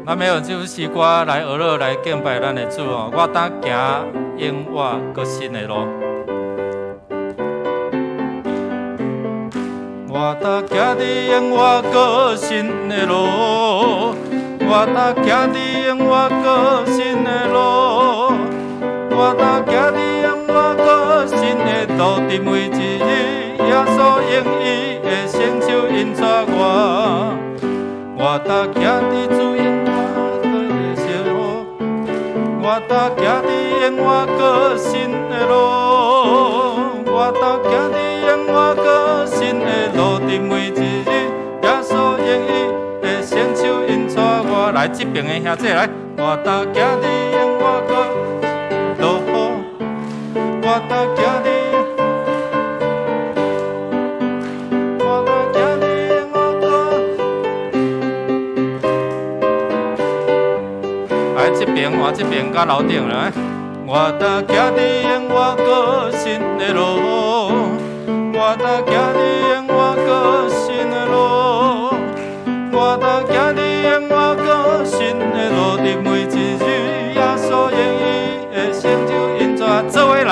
咱欲用這首詩歌來學樂來敬拜咱的主哦。我當行永活閣新的路。我當行佇永活閣新的路，我當行佇永活閣新的路，我當行佇永活閣新的路，佇每一日，耶穌用伊的聖手引帶我。我當行佇主永活的新路，我當行佇永活閣新的路，我當行佇永活閣新的路，佇每一日，耶穌用伊的聖手引帶我。來，這邊的兄弟來，我當行佇永活閣路，我當行佇。我當行佇永活閣。來，這邊換這邊佮樓頂來。我當行佇永活閣新的路，我當行佇永活閣新的路，我當行佇永活閣新的路，佇每一日，耶穌用伊的聖手引帶做伙來。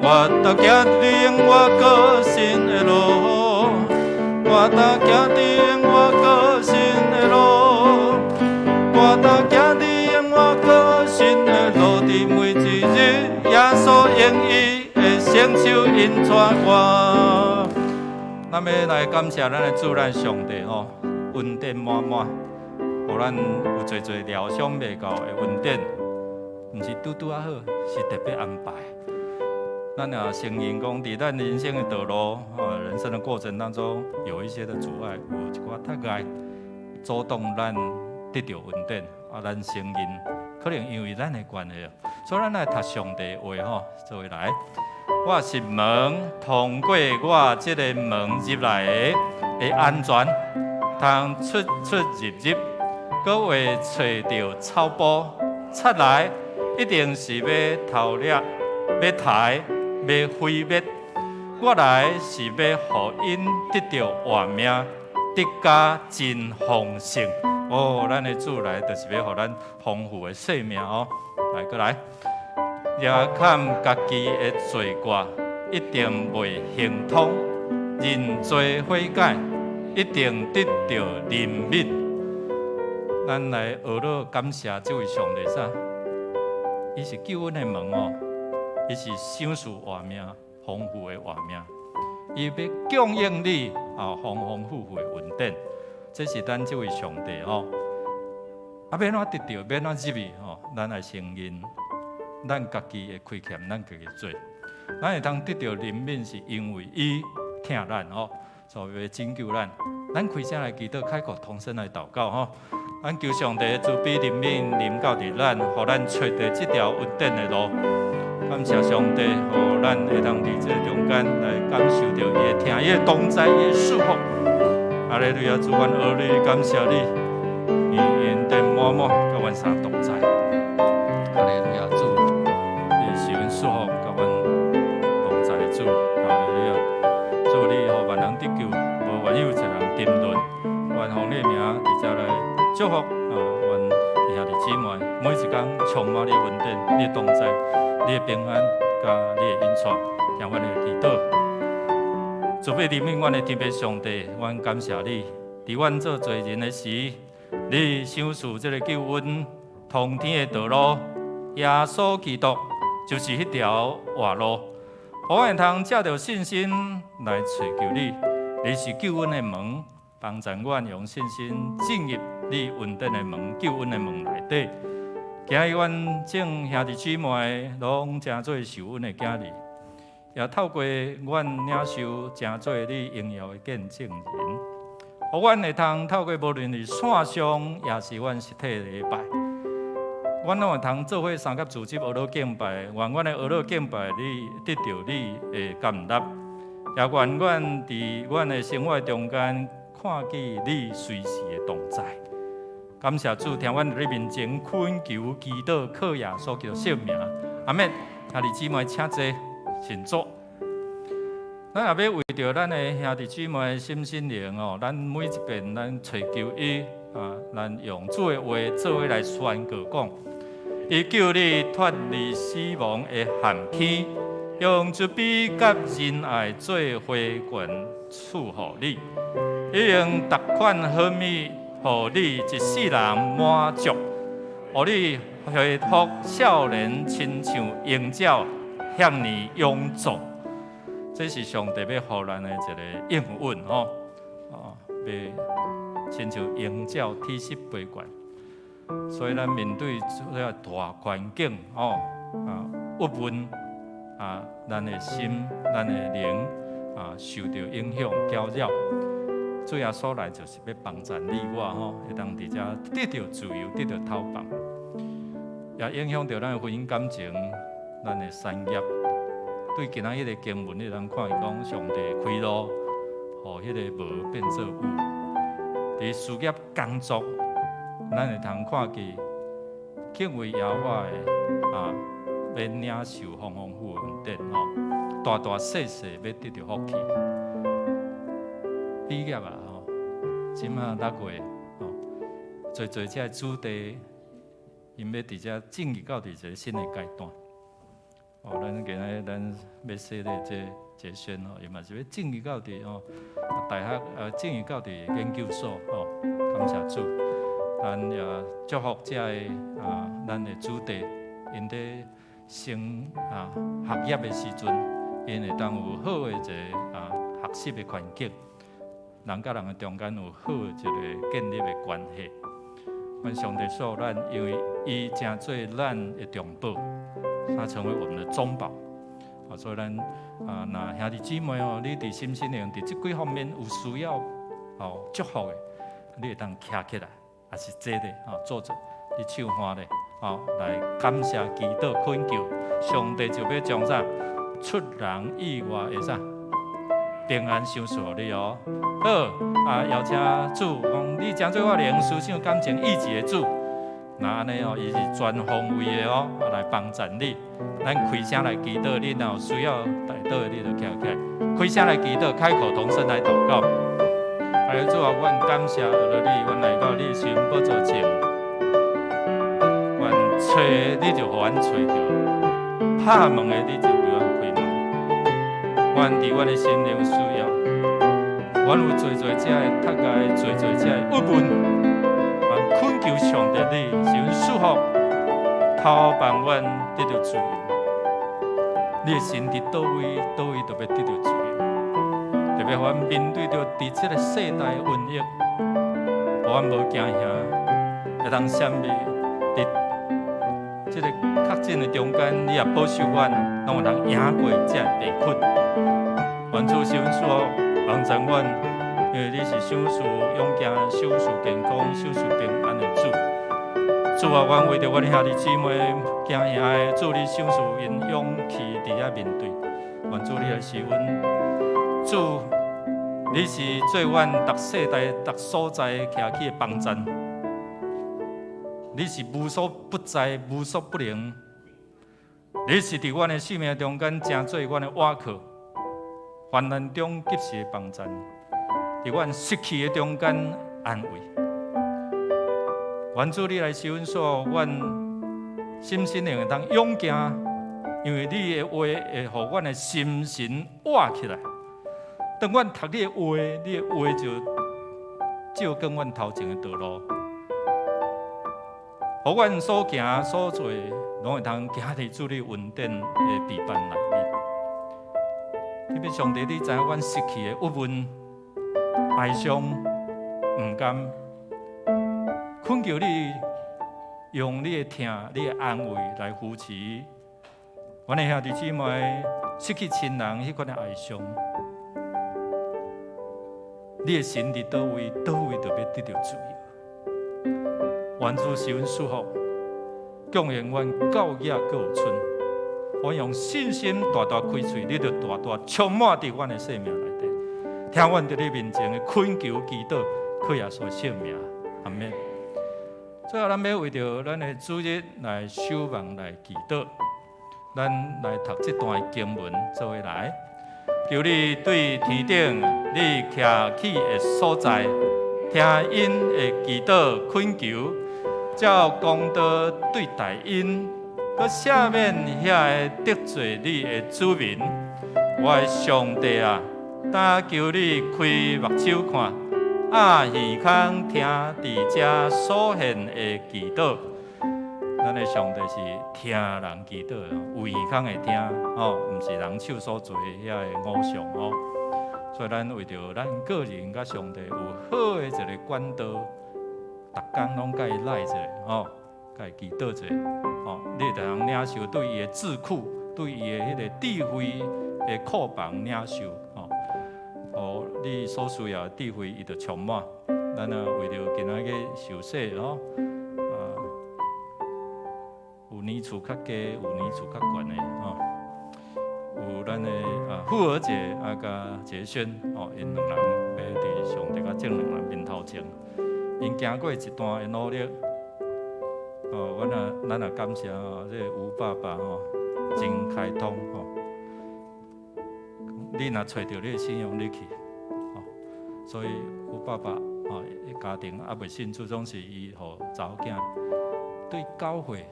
我當行佇永活閣新的路，我當行佇永活閣新的路，我當行佇永活閣新的路，佇每一日，耶穌用伊的聖手引帶我。咱欲來感謝咱的主，咱上帝吼，恩典滿滿，予咱有濟濟料想袂到的恩典，毋是拄拄仔好，是特別安排。咱也承認講，佇咱人生的道路，人生的過程當中，有一些的阻礙，有一寡窒礙，阻擋咱得著恩典。啊，咱承認，可能因為咱的關係，所以咱來讀上帝話吼，做伙來。我是門，通過我這个門入來的會安全，通出出入入，閣會揣著草埔。賊來一定是欲偷掠、欲刣、欲毀滅。我來是欲予𪜶得著活命，得甲真豐盛。哦，咱的主來就是欲予咱豐富的生命哦。來，閣來。夜崁家己的罪過，一定袂行通；認罪悔改，一定得著憐憫。咱來學樂感謝這位上帝啥？伊是救恩的門哦，伊是賞賜活命、豐富的活命。伊欲供應你啊，豐豐富富的恩典。這是咱這位上帝哦。啊，欲按怎得著，欲按怎入去吼？咱來承認咱家己的虧欠，咱家己罪。咱會當得著憐憫，是因為伊疼咱吼，所以欲拯救咱。咱開聲來祈禱，開口同聲來禱告吼。咱求上帝慈悲憐憫臨到佇咱，予咱揣著這條恩典的路。感謝上帝，予咱會當佇這中間來感受著伊的疼，伊的同在，伊的祝福。哈利路亞，主，阮愛你，感謝你，你恩典滿滿，佮阮三同在。哈利路亞，主，你是阮祝福，佮阮同在的主。哈利路亞，主，你予萬人得救，無願意有一人沉淪。願奉你的名佇遮來祝福啊，阮弟兄姊妹，每一工充滿你的恩典，你的同在，你的平安，佮你的引帶，聽阮的祈禱。慈悲憐憫阮的天父上帝，阮感謝你，佇阮做罪人的時，你賞賜這个救恩通天的道路，耶穌基督就是彼條活路，予阮會通藉著信心來尋求你，你是救恩的門，幫助阮用信心進入你恩典的門、救恩的門內底。今日阮眾兄弟姊妹攏成做受恩的囝兒，也透過阮領受成做你榮耀的見證人，予阮會通透過無論是線上，抑是阮實體禮拜，阮攏會通做伙三佮組織學樂敬拜，願阮的學樂敬拜你得著你的甘納，也願阮佇阮的生活中間看見你隨時的同在。感謝主，聽阮佇你面前懇求祈禱，靠耶穌基督聖名，阿們。兄弟姊妹請坐，請坐。咱也欲為著咱的兄弟姊妹沈心靈哦，咱每一遍咱揣求伊，啊，咱用主的話做伙來宣告講，伊救你脫離死亡的陷坑，用慈悲佮仁愛做花冠賜予你，伊用逐款好物予你一世人滿足，予你恢復少年，親像鷹鳥向你勇壯。這是上帝欲予咱的一个應允吼，哦，欲親像鷹鳥體膝飛懸。所以咱面對這个大環境吼，啊，鬱悶啊，咱的心、咱的靈啊，受著影響、攪擾。主耶穌來就是欲幫贊你我吼，會當佇遮得著自由，得著透放，也影響著咱的婚姻感情、咱的產業。對今仔彼个經文，你通看伊講上帝開路，予彼个無變做有。佇事業工作，咱會通看見敬畏耶和華的啊，欲領受豐豐富的恩典吼，大大細細欲得著福氣。畢業啊吼，這馬6月吼，濟濟這子弟，𪜶欲佇遮進入到佇一个新的階段。哦，咱今仔咱欲洗禮這這孫吼，伊嘛是欲進入到佇吼大學，進入到佇研究所吼，感謝主，咱也祝福這个啊，咱的子弟，𪜶佇升啊學業的時陣，𪜶會當有好的一个啊學習的環境，人佮人的中間有好的一个建立的關係。願上帝賜咱，因為伊成做咱的中保。他成為我們的中保，啊，所以咱啊，若兄弟姊妹哦，你佇心身靈佇這幾方面有需要哦祝福的，你會當徛起來，抑是坐咧，哦，坐著，你手環咧，哦，來感謝祈禱懇求，上帝就欲將啥出人意外的啥平安賞賜予你哦。好，啊，邀請主講，你成做我靈思想感情意志的主。若按呢哦，伊是全方位的哦，來幫助你。咱開聲來祈禱，你若有需要代禱的，你就徛起來。開聲來祈禱，開口同聲來禱告。哎，主啊，阮感謝了你，阮來到你施恩寶座前，阮揣你就予阮揣著，拍門的你就為阮開門。阮佇阮的心靈需要，阮有濟濟這的讀解，濟濟這的鬱悶。懇求上帝，你賜阮賜福，透放阮得著自由。你的神佇佗位，佗位就欲得著自由。特別阮面對著佇這个世代的瘟疫，予阮無驚嚇，會當閃避佇這个確診的中間，你也保守阮，攏會當贏過這个病困。願主賜阮賜福，幫助阮。因為你是賞賜勇健、賞賜健康、賞賜平安的主。主啊，阮為著阮的兄弟姊妹驚嚇的，主你賞賜𪜶勇氣佇遐面對。願主你來賜阮。主，你是做阮逐世代、逐所在徛起的幫贊。你是無所不在、無所不能。你是佇阮的生命中間，成做阮的倚靠，患難中及時的幫贊。佇阮失去的中間安慰，願主你來賜阮賜予阮心身靈會當勇健，因為你的話會予阮的心神活起來。當阮讀你的話，你的話就照光阮頭前的道路，予阮所行所做，攏會當行佇主你恩典的庇範內面。特別上帝，你知影阮失去的鬱悶、哀傷、毋甘，懇求你用你的疼、你的安慰來扶持阮的兄弟姊妹失去親人彼款的哀傷。你的神佇佗位，佗位就欲得著自由。願主賜阮賜福，供應阮到額閣有賰。我用信心大大開喙，你就大大充滿佇阮的生命內底。聽阮佇你面前的懇求祈禱，靠耶穌聖名，阿們。最後，咱欲為著咱的主日來守望來祈禱，咱來讀這段經文做伙來。求你對天頂你徛起的所在，聽𪜶的祈禱懇求，照公道對待𪜶，閣赦免遐个得罪你的子民。我的上帝啊，但求你開目睭看，掩耳孔聽佇遮所獻的祈禱。咱的上帝是聽人祈禱，有耳孔會聽，吼，毋是人手所做的遐个偶像哦。所以咱為著咱個人佮上帝有好的一个管道，逐工攏共伊來者，吼，共伊祈禱者，吼，你會當領受對伊的智庫，對伊的彼个智慧的庫房領受，吼，予你所需要的智慧，伊就充滿。咱啊為著今仔日受洗，吼，啊，有年數較低，有年數較懸的，吼。有咱的啊富兒姐啊佮傑軒哦，𪜶兩人欲佇上帝佮眾人面頭前，𪜶行過一段的努力，哦，阮也咱也感謝哦，這个吳爸爸吼，真開通吼。你若揣著你的信仰，你去，吼。所以吳爸爸吼，家庭猶未信主，總是伊予查某囝對教會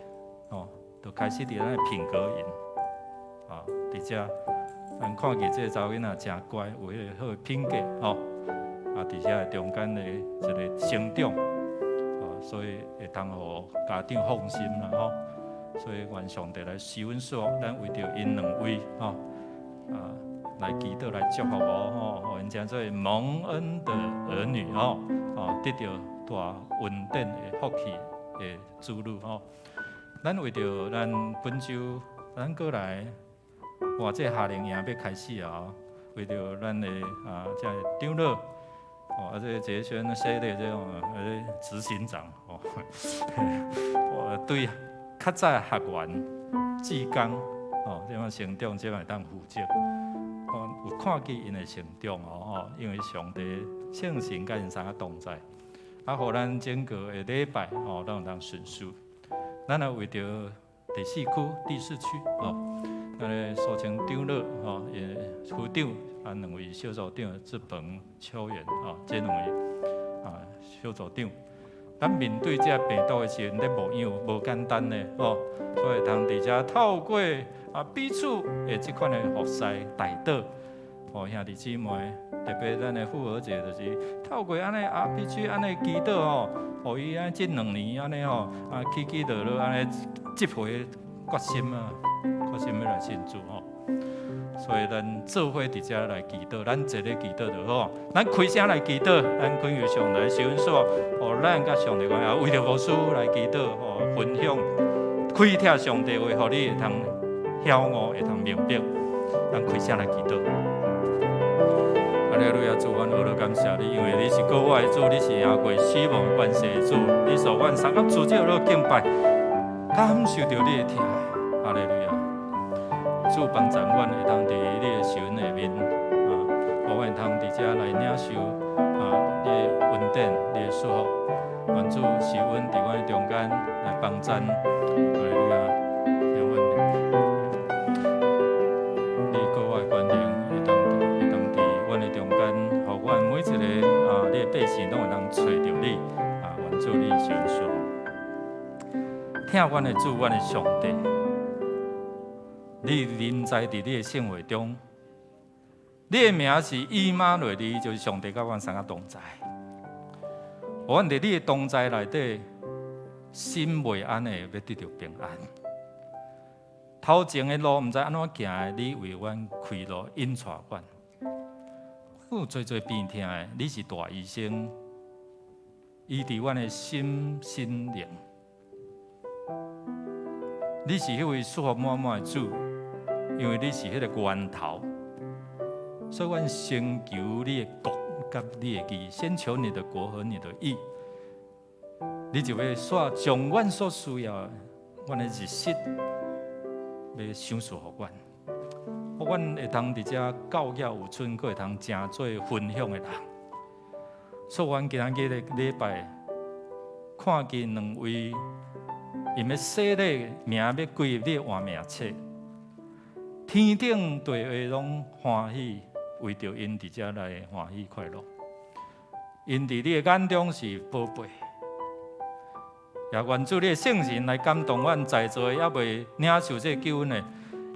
吼，就開始佇咱的品格營。啊，佇遮，咱看見這个查某囡仔誠乖，有彼個好的品格吼。啊，佇遮中間的一個成長，啊，所以會通予家長放心啦吼。所以願上帝來賜阮祝福，咱為著𪜶兩位吼，啊，來祈禱來祝福哦吼，予𪜶成做蒙恩的兒女吼，哦，得著大恩典的福氣的子女吼。咱為著咱本週，咱過來。哇！這夏令營欲開始啊！為著咱的啊，這个長老，哦，啊，這個傑軒洗禮這種啊，這執行長哦，我對較早學員、志工哦，這款成長，這款會當負責，我有看見𪜶的成長哦，吼，因為上帝聖神佮𪜶三個同在，啊，予咱整個的禮拜哦，攏會當順遂。咱也為著第四區、第四區哦。咱的蘇清長老吼，也副長啊，兩位小組長志鵬、秋元啊，這兩位啊小組長，咱面對這病毒的時陣咧牧養無簡單的吼，所以通佇遮透過啊彼此的這款的服侍代禱，吼兄弟姊妹，特別咱的復和節就是透過按呢啊彼此按呢祈禱吼，予伊按這兩年按呢吼啊起起落落按呢這回決心啊。決心欲來信主吼，所以咱做伙佇遮來祈禱，咱坐咧祈禱就好。咱開聲來祈禱，咱懇求上帝賜恩賜，予咱佮上帝關係，為著牧師來祈禱，吼分享，開拓上帝話，予你會通曉悟，會通明白。咱開聲來祈禱。哈利路亞，主，阮何樂感謝你，因為你是過活的主，你是贏過死亡權勢的主，你受阮三個主這落敬拜，感受著你的疼。哈利路亞。主幫助阮會當佇你的受恩下面，啊，予阮會通佇遮來領受啊，你的恩典、你的祝福。願主賜恩佇阮的中間來幫贊，哈利路亞，讓阮你國外權能會當佇阮的中間，予阮每一个啊，你的百姓攏會當揣著你，啊，願主你賜恩祝福。疼阮的主，阮的上帝。你臨在佇你的聖會中，你的名是以馬內利，就是上帝佮阮三個同在。阮佇你的同在內底，心袂安的，欲得著平安。頭前的路毋知按怎行的，你為阮開路引帶阮。有濟濟病痛的，你是大醫生，醫治阮的心身靈。你是彼位祝福滿滿的主。因為你是彼个源頭，所以阮先求你的國佮你的義，先求你的國和你的義，你就會煞將阮所需要的，阮的日食欲賞賜予阮，予阮會通佇遮教業有春，閣會通成做分享的人。所以，阮今仔日的禮拜看見兩位，𪜶欲洗禮名欲歸入你的活命冊。天頂地下攏歡喜，為著𪜶佇遮來歡喜快樂。𪜶佇你的眼中是寶貝。也願主你的聖神來感動阮在座的，猶未領受這个救恩的，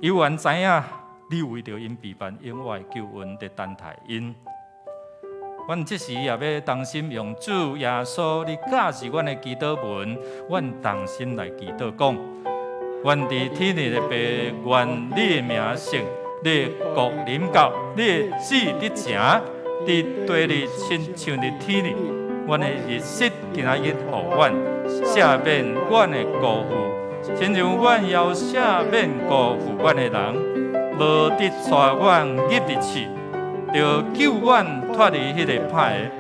猶原知影你為著𪜶備辦永活的救恩，佇等待𪜶。阮這時也欲同心用主耶穌，你教示阮的祈禱文，阮同心來祈禱講：阮佇天裡的父，願你的名聖，你的國臨到，你的旨意成，佇地裡親像佇天裡。阮的日食今仔日予阮，赦免阮的辜負，親像阮也有赦免辜負阮的人，無得帶阮入佇試，著救阮脫離彼个歹的。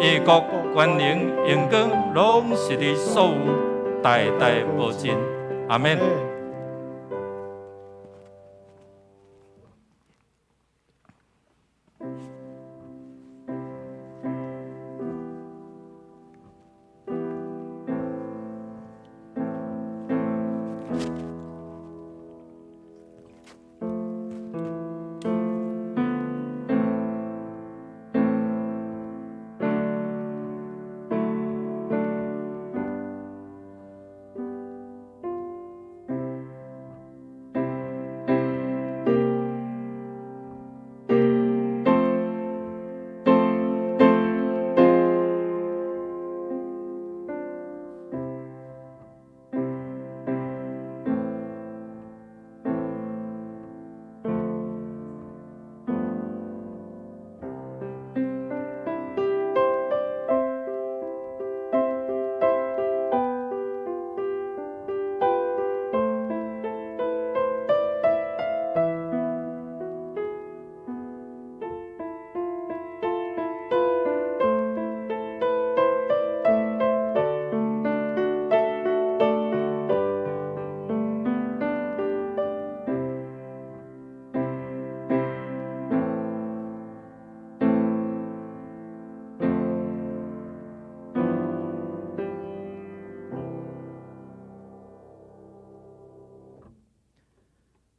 因為國、權能、榮光，攏是你所有，代代無盡。阿們。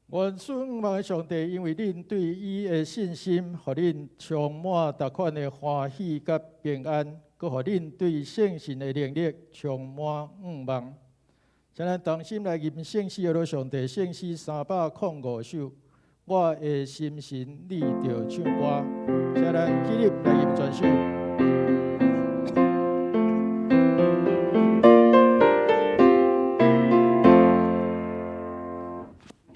阮仰望的上帝，因為恁對伊的信心，予恁充滿逐款的歡喜佮平安，閣予恁對聖神的能力充滿向望。請咱同心來吟聖詩，學上帝聖詩305首。我的心神，你著唱歌。請咱起立來吟全首。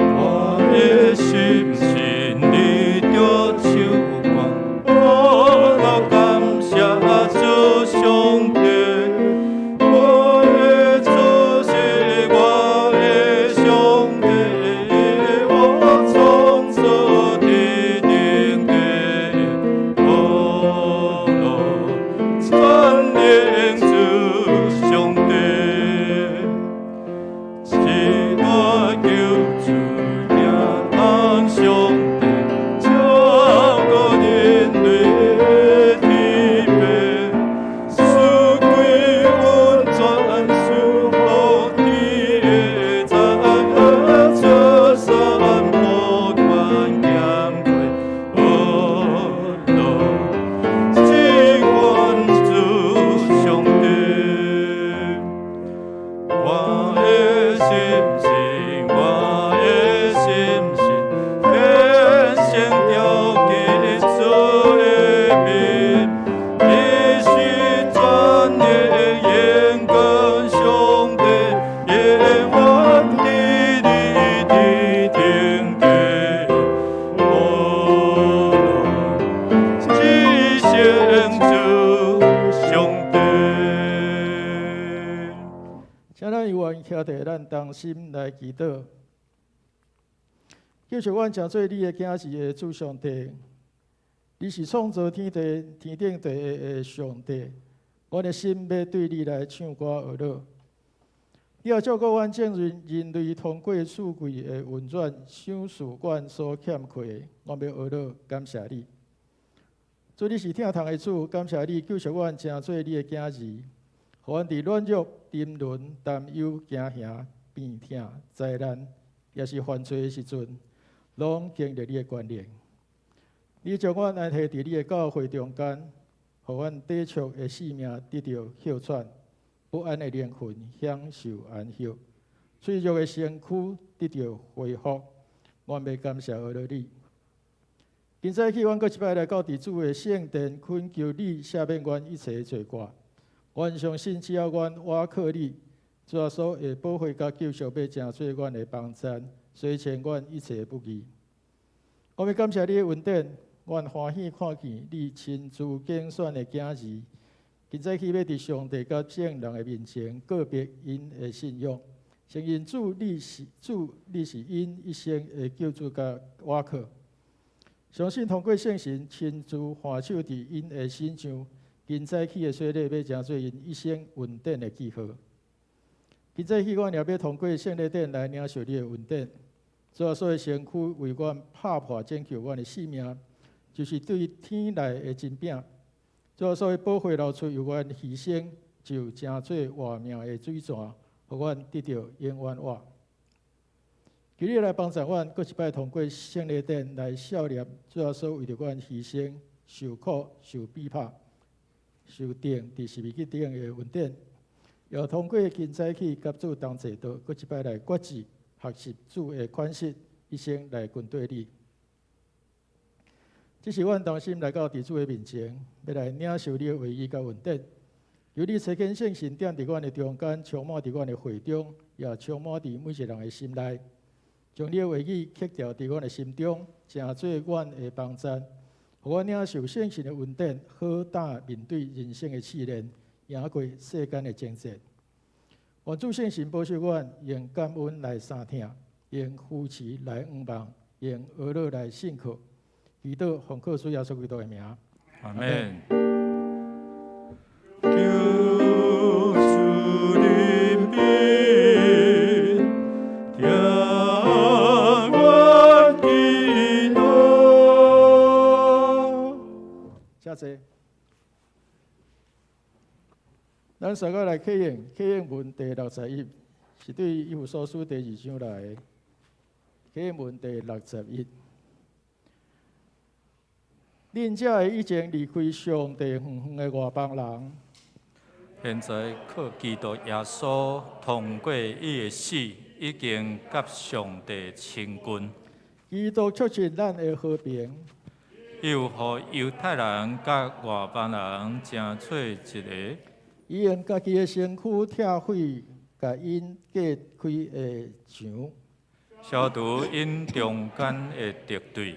我的心神，你著唱歌，我來感謝主上帝。我的主是我的上帝，我創造天頂地，哦羅，讚榮主上帝，慈大救主驚嘆上帝，照顧人類的天父，賜歸恩全賜福天的財，這三寶全兼備，哦羅，只願主上帝。我的心神，我的心神，天生調記主的名，伊是全能永恆上帝，永遠佇你佇天地，哦羅，至聖主上帝。請咱有緣徛佇咱同心來祈禱。救贖阮成做你的囝兒的主上帝，你是創造天地、天頂地的上帝。阮的心欲對你來唱歌學樂。你也照顧阮眾人人類通過四季的運轉，賞賜阮所欠缺的，阮欲學樂感謝你。主，你是疼痛的主，感謝你救贖阮成做你的囝兒，予阮佇軟弱、沉淪、擔憂、驚嚇、病痛、災難，抑是犯罪的時陣，攏經歷你的權能。你將阮安置佇你的教會中間，予予阮短促的性命得著歇喘，不安的靈魂享受安息，脆弱的身軀得著恢復。阮欲感謝阿樂你。今早起，阮閣一擺來到佇主的聖殿，懇求你赦免阮一切的罪過。阮相信，只要阮倚靠你，主耶穌的寶血佮救贖欲成做阮的幫贊，洗清阮一切的不義。我欲感謝你的恩典，阮歡喜看見你親自揀選的囝兒，今早起欲佇上帝佮眾人的面前告白𪜶的信仰，承認主你是主，你是𪜶一生的救主佮倚靠。相信通過聖神親自按手佇𪜶的身上，今早起的洗禮欲成做𪜶一生恩典的記號。今早起，阮也欲通過聖禮典來領受你的恩典。主耶穌的身軀為阮拍破拯救阮的性命，就是對天來的真餅。主耶穌的寶血流出，為阮犧牲，就成做活命的水泉，予阮得著永遠活。求你來幫助阮，閣一擺通過聖禮典來效念主耶穌為著阮犧牲、受苦、受逼迫、受釘佇十字架頂的恩典，又通過今早起佮主同齊道，閣一擺來決志學習主的款式，一生來跟綴你。這是阮同心來到佇主的面前，欲來領受你的話語佮恩典。求你差遣聖神踮佇阮的中間，充滿佇阮的會中，也充滿佇每一個人的心內。將你的話語刻牢佇阮的心中，成做阮的幫贊，予阮領受聖神的恩典，好膽面對人生的試煉，贏過世間的爭戰。願主聖神保守阮，用感恩來相疼，用扶持來仰望，用呵咾來信靠。祈禱奉靠主耶穌基督的名。阿門。求主憐憫，聽阮祈禱。請坐。咱三個來啟應，啟應文第61，是對以弗所書第二章來的。啟應文第六十一。恁這个以前離開上帝遠遠的外邦人，現在靠基督耶穌通過伊的死，已經佮上帝親近。基督促進咱的和平，又予猶太人佮外邦人成做一个。伊用家己的身軀拆毀，共𪜶隔開的牆，消除𪜶中間的敵對。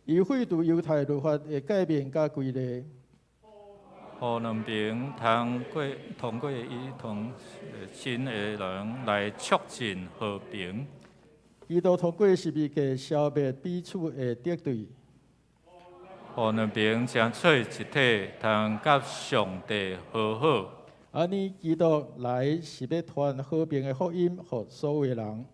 伊廢除猶太律法的誡命佮規例，予兩邊通過伊同新的人來促進和平。基督通過十字架消滅彼此的敵對，予兩邊成做一體，通佮上帝和好。按呢，基督來是欲傳和平的福音，予所有人。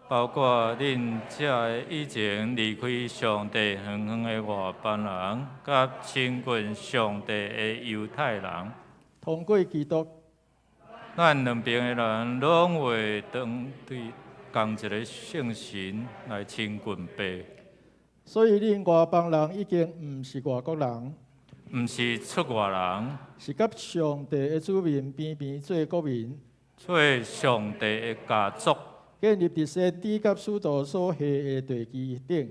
包括恁這个以前離開上帝遠遠的外邦人，佮親近上帝的猶太人。通過基督，咱兩邊的人攏會當對仝一个聖神來親近父。所以恁外邦人已經毋是外國人，毋是出外人，是佮上帝的子民平平做國民，做上帝的家族。建立佇先知佮使徒所下的地基頂，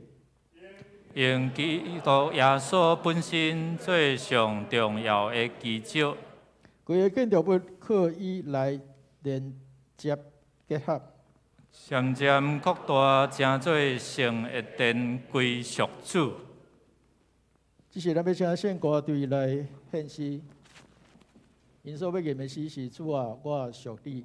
用基督耶穌本身做上重要的基石。規个建築物靠伊來連接結合，漸漸擴大，成做聖的殿歸屬主。這是咱欲請聖歌隊來獻詩，𪜶所欲吟的詩是主啊，我屬你。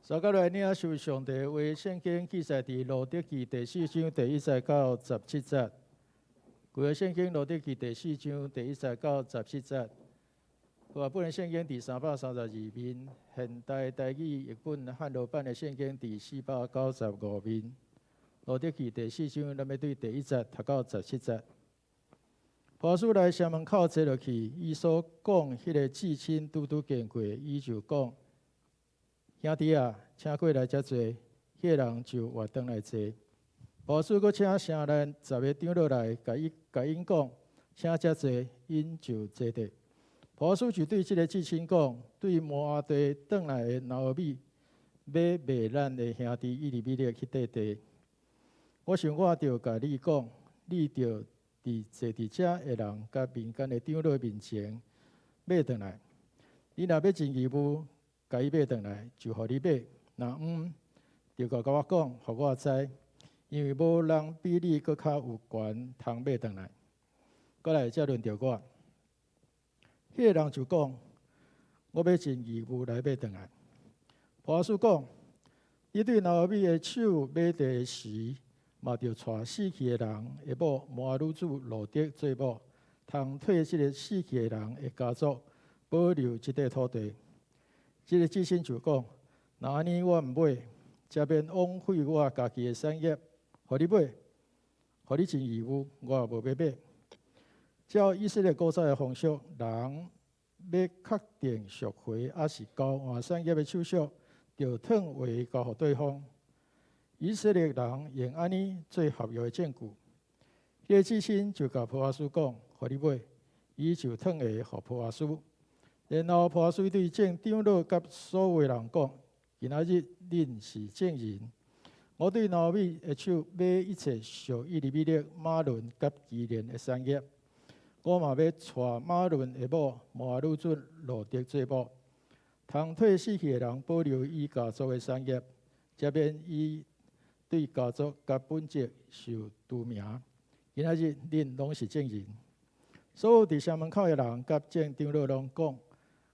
接下來，領受上帝話，聖經記載佇路得記第四章第一節到十七節。舊約聖經路得記第四章第一節到十七節。和合本的聖經佇332面，現代台語譯本漢羅版的聖經佇495面。路得記第四章，咱欲對第一節讀到十七節。波阿斯來城門口坐落去，伊所講彼个至親拄拄經過，伊就講：兄弟啊，請過來遮坐。彼个人就活轉來坐。波阿斯閣請城內十个長老來，共伊共𪜶講：請遮坐，𪜶就坐著。波阿斯就對這个至親講：對摩押地轉來的拿俄米，欲賣咱的兄弟以利米勒去綴地。我想我著共你講，你著佇坐佇遮的人佮民間的長老面前買轉來。你若欲盡義務，共伊買轉來，就予你買；若毋，就共我講，予我知，因為無人比你閣較有權通買轉來。閣來才輪著我。彼个人就講：我欲盡義務來買轉來。波阿斯講：你對拿俄米的手買地時，嘛著娶死去的人的某摩押女子路得做某，通替這个死去的人的家族保留這塊土地。這个至親就講：若按呢，我毋買，才免枉費我家己的產業，予你買，予你盡義務，我也無欲買。照以色列古早的風俗，人欲確定贖回，抑是交換產業的手續，著褪鞋交予對方。以色列人用按呢做合約的證據。彼个至親就共波阿斯講：予你買，伊就褪鞋予波阿斯。然後波阿斯對眾長老佮所有人講：今仔日恁是證人，我對拿俄米的手買一切屬以利米勒、瑪倫佮基連的產業。我嘛欲娶瑪倫的某摩押女子路得做某，通替死去的人保留伊家族的產業，才免伊對家族佮本族受除名。今仔日恁攏是證人，所有佇城門口的人佮眾長老攏講：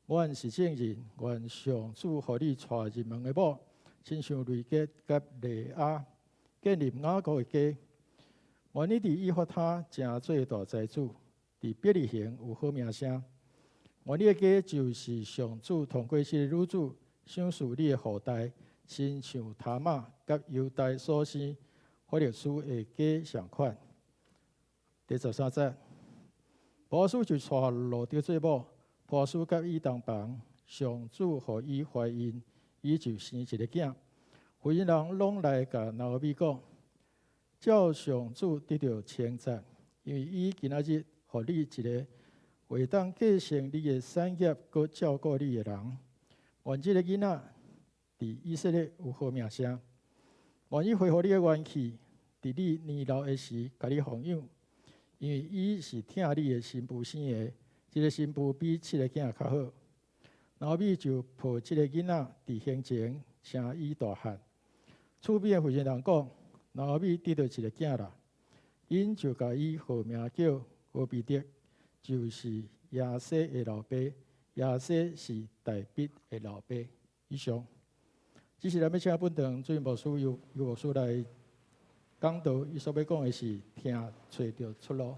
阮是證人，願上主予你娶入門的某，親像雷結佮利亞建立雅各的家。願你佇以法他成做大財主，佇伯利恆有好名聲。願你的家就是上主通過這个女子賞賜你的後代，親像他瑪佮猶大所生法勒斯的家仝款。第十三節，波阿斯就娶路得做某，波阿斯佮伊同房，上主予伊懷孕，伊就生一个囝。婦人人攏來共拿俄米講，照上主得著稱讚，因為伊今仔日予你一个會當繼承你的產業，閣照顧你的人。願這个囡仔佇以色列有好名聲。願伊恢復你的元氣，佇你年老的時，共你奉養。因為伊是疼你的新婦生的，這个新婦比七个囝較好。拿俄米就抱這个囡仔佇胸前，請伊大漢。厝邊的婦人人講，拿俄米得著一个囝啦，𪜶就共伊號名叫俄備得，就是耶西的老爸。耶西是大衛的老爸。以上，這是咱欲請本堂主任牧師尤尤牧師來講道，伊所欲講的是疼揣著出路。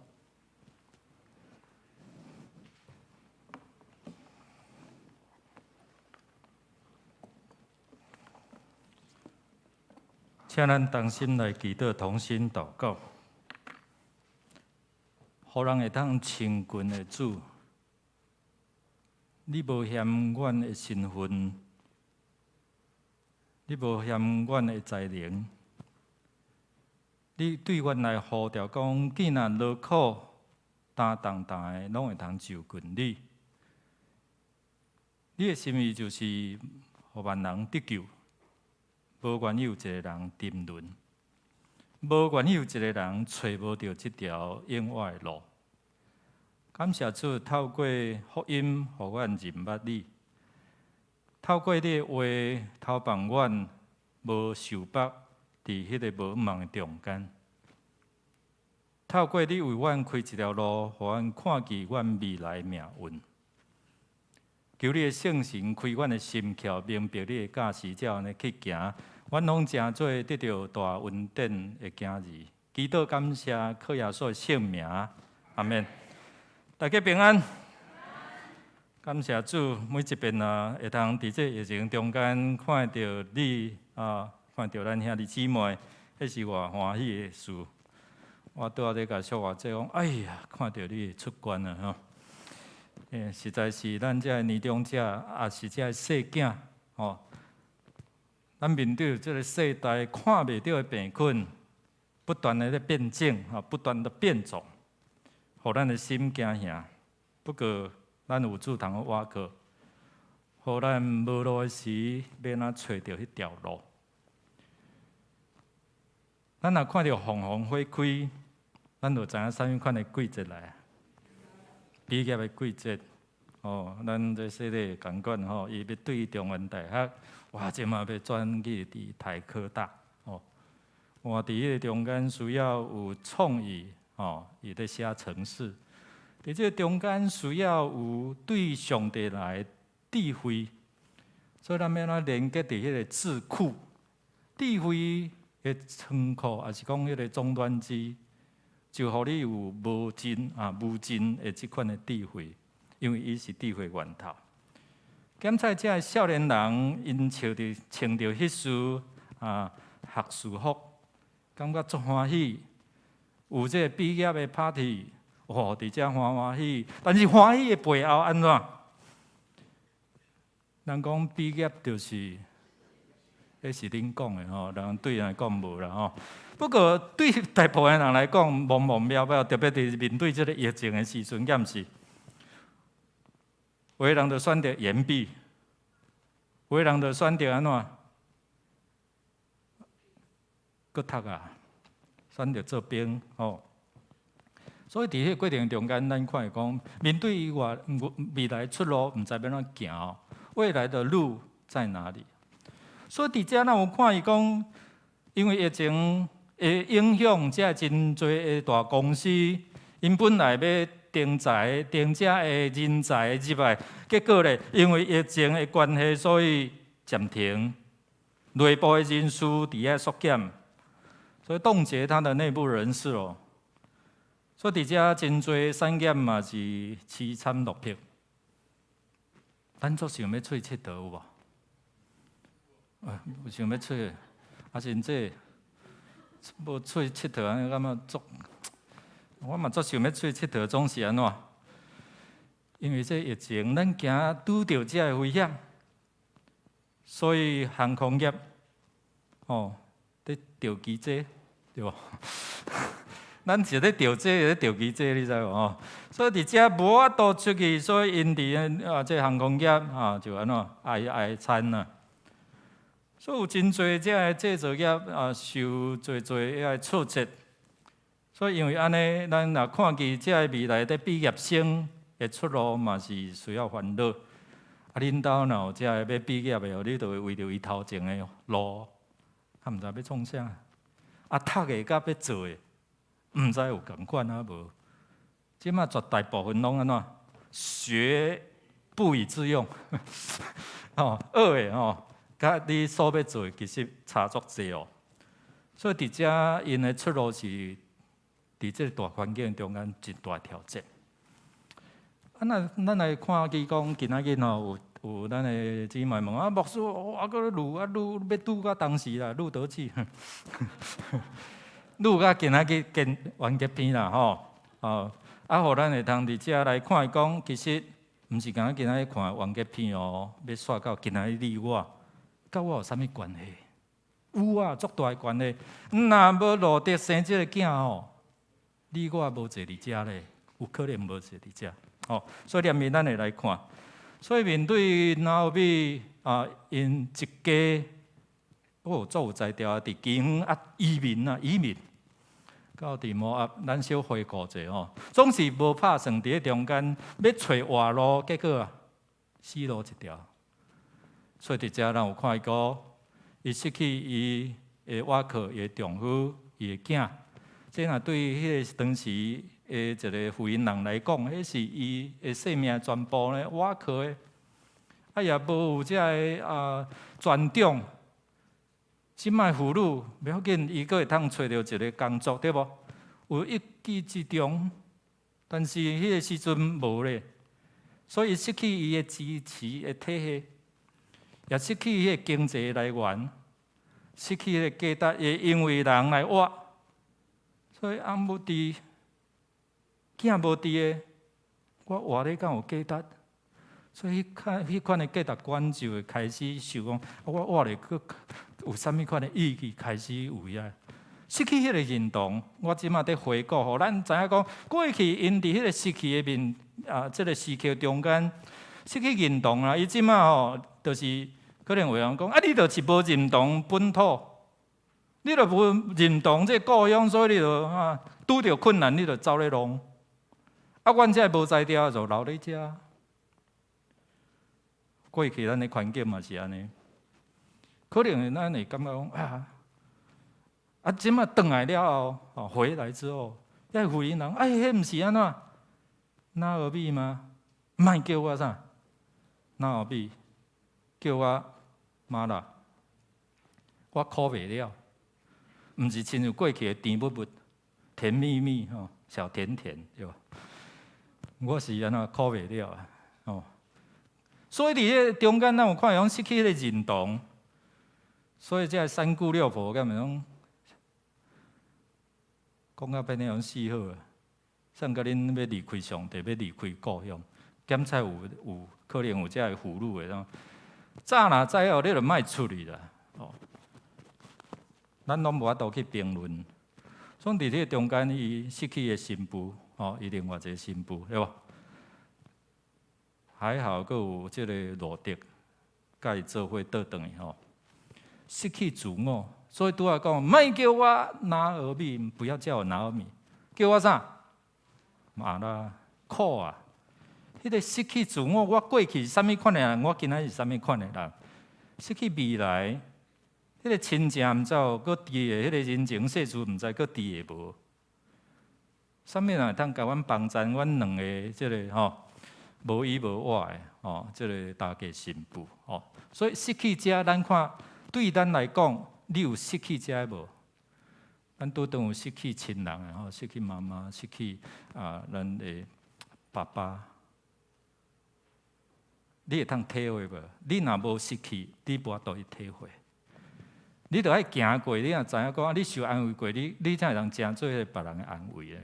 請咱同心來祈禱，同心禱告，予人會當親近的主，你無嫌阮的身份，你無嫌阮的才能，你對阮來呼召講，囝若勞苦擔重擔的，攏會通就近你。你的心意就是予萬人得救，無願意有一个人沉淪，無願意有一个人揣無著這條永活的路。感謝主，透過福音，予阮認捌你；透過你的話，投放阮無受縛佇彼个無望的中間。透過你為阮開一條路，予阮看見阮未來的命運。求你的聖神開阮的心竅，明白你的教示，才按呢去行。阮攏成做得著大恩典的囝兒。祈禱感謝，靠耶穌的聖名，阿們。大家平安。感謝主，每一遍啊，會通佇這疫情中間看著你啊，看著咱兄弟姊妹，彼是我歡喜的事。我拄仔咧共小華姐講，哎呀，看著你出關啊吼！實在是咱這年長者，也是這細囝吼。咱面對這个世代看袂著的病菌，不斷的咧變種，吼，不斷的變種，予咱的心驚嚇。不過，咱有主通倚靠，予咱無路的時，欲按怎揣著彼條路。咱若看著鳳凰花開，咱就知影啥物款的季節來啊？畢業的季節，哦，咱這細個共款吼，伊欲對中原大學，哇，這馬欲轉去佇台科大，哦，哇，佇彼个中間需要有創意，哦，伊咧寫程式，佇這个中間需要有對上帝來智慧，所以咱欲按怎連結佇彼个智庫，智慧的倉庫，抑是講彼个終端機，就予你有無盡啊無盡的這款的智慧，因為伊是智慧源頭。檢採這个少年人，𪜶穿著穿著彼束啊學士服，感覺足歡喜，有這个畢業的 party，哇，佇遮歡歡喜。但是歡喜的背後按怎？人講畢業就是，彼是恁講的吼，人對人來講無啦吼。不過對大部分人來講，茫茫渺渺，特別佇面對這个疫情的時陣，敢毋是？有的人就選擇延畢，有的人就選擇按怎？閣讀啊，選擇做兵吼。所以佇彼个過程中間，咱看會講，面對我未來出路，毋知欲按怎行，未來的路在哪裡？所以佇遮咱有看伊講，因為疫情的影響，遮真濟的大公司，𪜶本來欲徵才、徵遮的人才入來，結果咧，因為疫情的關係，所以暫停，內部的人事佇遐縮減，所以凍結他的內部人事哦。所以佇遮真濟產業嘛是淒慘落魄。咱足想欲出去𨑨迌有無？有想欲出去，啊，甚至無出去𨑨迌，按呢感覺足，我嘛足想欲出去𨑨迌，總是按怎？因為這疫情，咱驚拄著這个危險，所以航空業，哦，咧調機這，對無？咱是咧調這，咧調機這，你知無吼？所以佇遮無法度出去，所以𪜶佇啊，這航空業啊，就按怎哀哀慘啊！所以有真濟這个製造業啊，受濟濟遐个挫折。所以因為按呢，咱若看見這个未來的畢業生的出路嘛是需要煩惱。啊，恁兜若有這个欲畢業的哦，你就會為著伊頭前的路，較毋知欲創啥。啊，讀的佮欲做的，毋知有仝款啊無？這馬絕大部分攏按怎？學不以致用，吼，學的吼，佮你所欲做的其實差足濟哦。所以佇遮𪜶的出路是佇這個大環境中間真大挑戰。啊，咱咱來看見講今仔日吼有有咱的姊妹問啊，牧師，我閣錄啊錄欲拄到當時啦，路得記，錄到今仔日見完結篇啦吼，哦，啊，予咱會通佇遮來看講，其實毋是干焦今仔日看完結篇哦，欲煞到今仔日你我，佮我有啥物關係？有啊，足大的關係。若無路得生這个囝吼，你我無坐佇遮咧，有可能無坐佇遮。吼，所以連面咱會來看，所以面對拿俄米啊，𪜶一家，哦，足有才調啊，佇基遠啊移民啊，移民到佇摩押，咱小回顧者吼，總是無拍算佇咧中間欲揣活路，結果啊，死路一條。所以佇遮咱有看伊講，伊失去伊的倚靠，伊的丈夫，伊的囝，這若對彼个當時的一個婦人來講，彼是伊的生命全部呢，倚靠的。啊也無有這个啊權長。這擺婦女袂要緊，伊閣會通揣著一个工作，對無？有一技之長，但是彼个時陣無咧，所以失去伊的支持的體系，也失去彼个經濟來源，失去彼个價值，會因為人來活，所以翁無佇，囝無佇的，我活咧敢有價值？所以彼款的價值觀就會開始想講，我活咧閣有啥物款的意義？開始有遐失去彼个認同。我這馬佇回顧，予咱知影講，過去𪜶佇彼个失去的面啊，這个時刻中間失去認同啊。伊這馬吼，就是可能有人講，啊，你就是無認同本土，你就無認同這个故鄉，所以你就啊拄著困難，你就走咧弄。啊，阮這無才調就留咧遮。過去咱的環境嘛是按呢，可能咱會感覺講啊，啊，這馬轉來了後，哦，回來之後，遐回應人，哎，彼毋是按怎？拿俄米嗎？莫叫我啥？拿俄米，叫我瑪拉，我苦袂了，毋是親像過去的甜蜜蜜、甜蜜蜜吼，小甜甜對無？我是按怎苦袂了啊？哦。所以佇彼个中間，咱有看講失去彼個認同，所以這个三姑六婆敢若攏講到變成死好啊！算共恁欲離開上帝，欲離開故鄉，檢查有可能有這个婦女的，早若知影，你就莫出去啦。哦，咱攏無法度去評論。所以佇這个中間，伊失去的新婦，哦，伊另外一个新婦，對無？還好，閣有這个羅得，佮伊做伙倒轉去吼，失去自我，所以拄仔講，莫叫我拿俄米，不要叫我拿俄米，叫我啥？瑪拉，苦啊！彼个失去自我，我過去是啥物款的人，我今仔是啥物款的人？失去未來，彼个親情毋知有閣佇的，彼个人情世事毋知閣佇的無？啥物人會通共阮幫贊阮兩个這个吼？無依無倚的吼，這个大家新婦吼，所以失去這，咱看對咱來講，你有失去這無？咱拄當有失去親人的吼，失去媽媽，失去啊咱的爸爸，你會通體會無？你若無失去，你無法度去體會。你著愛行過，你若知影講，你受安慰過，你才會通成做彼个別人的安慰的。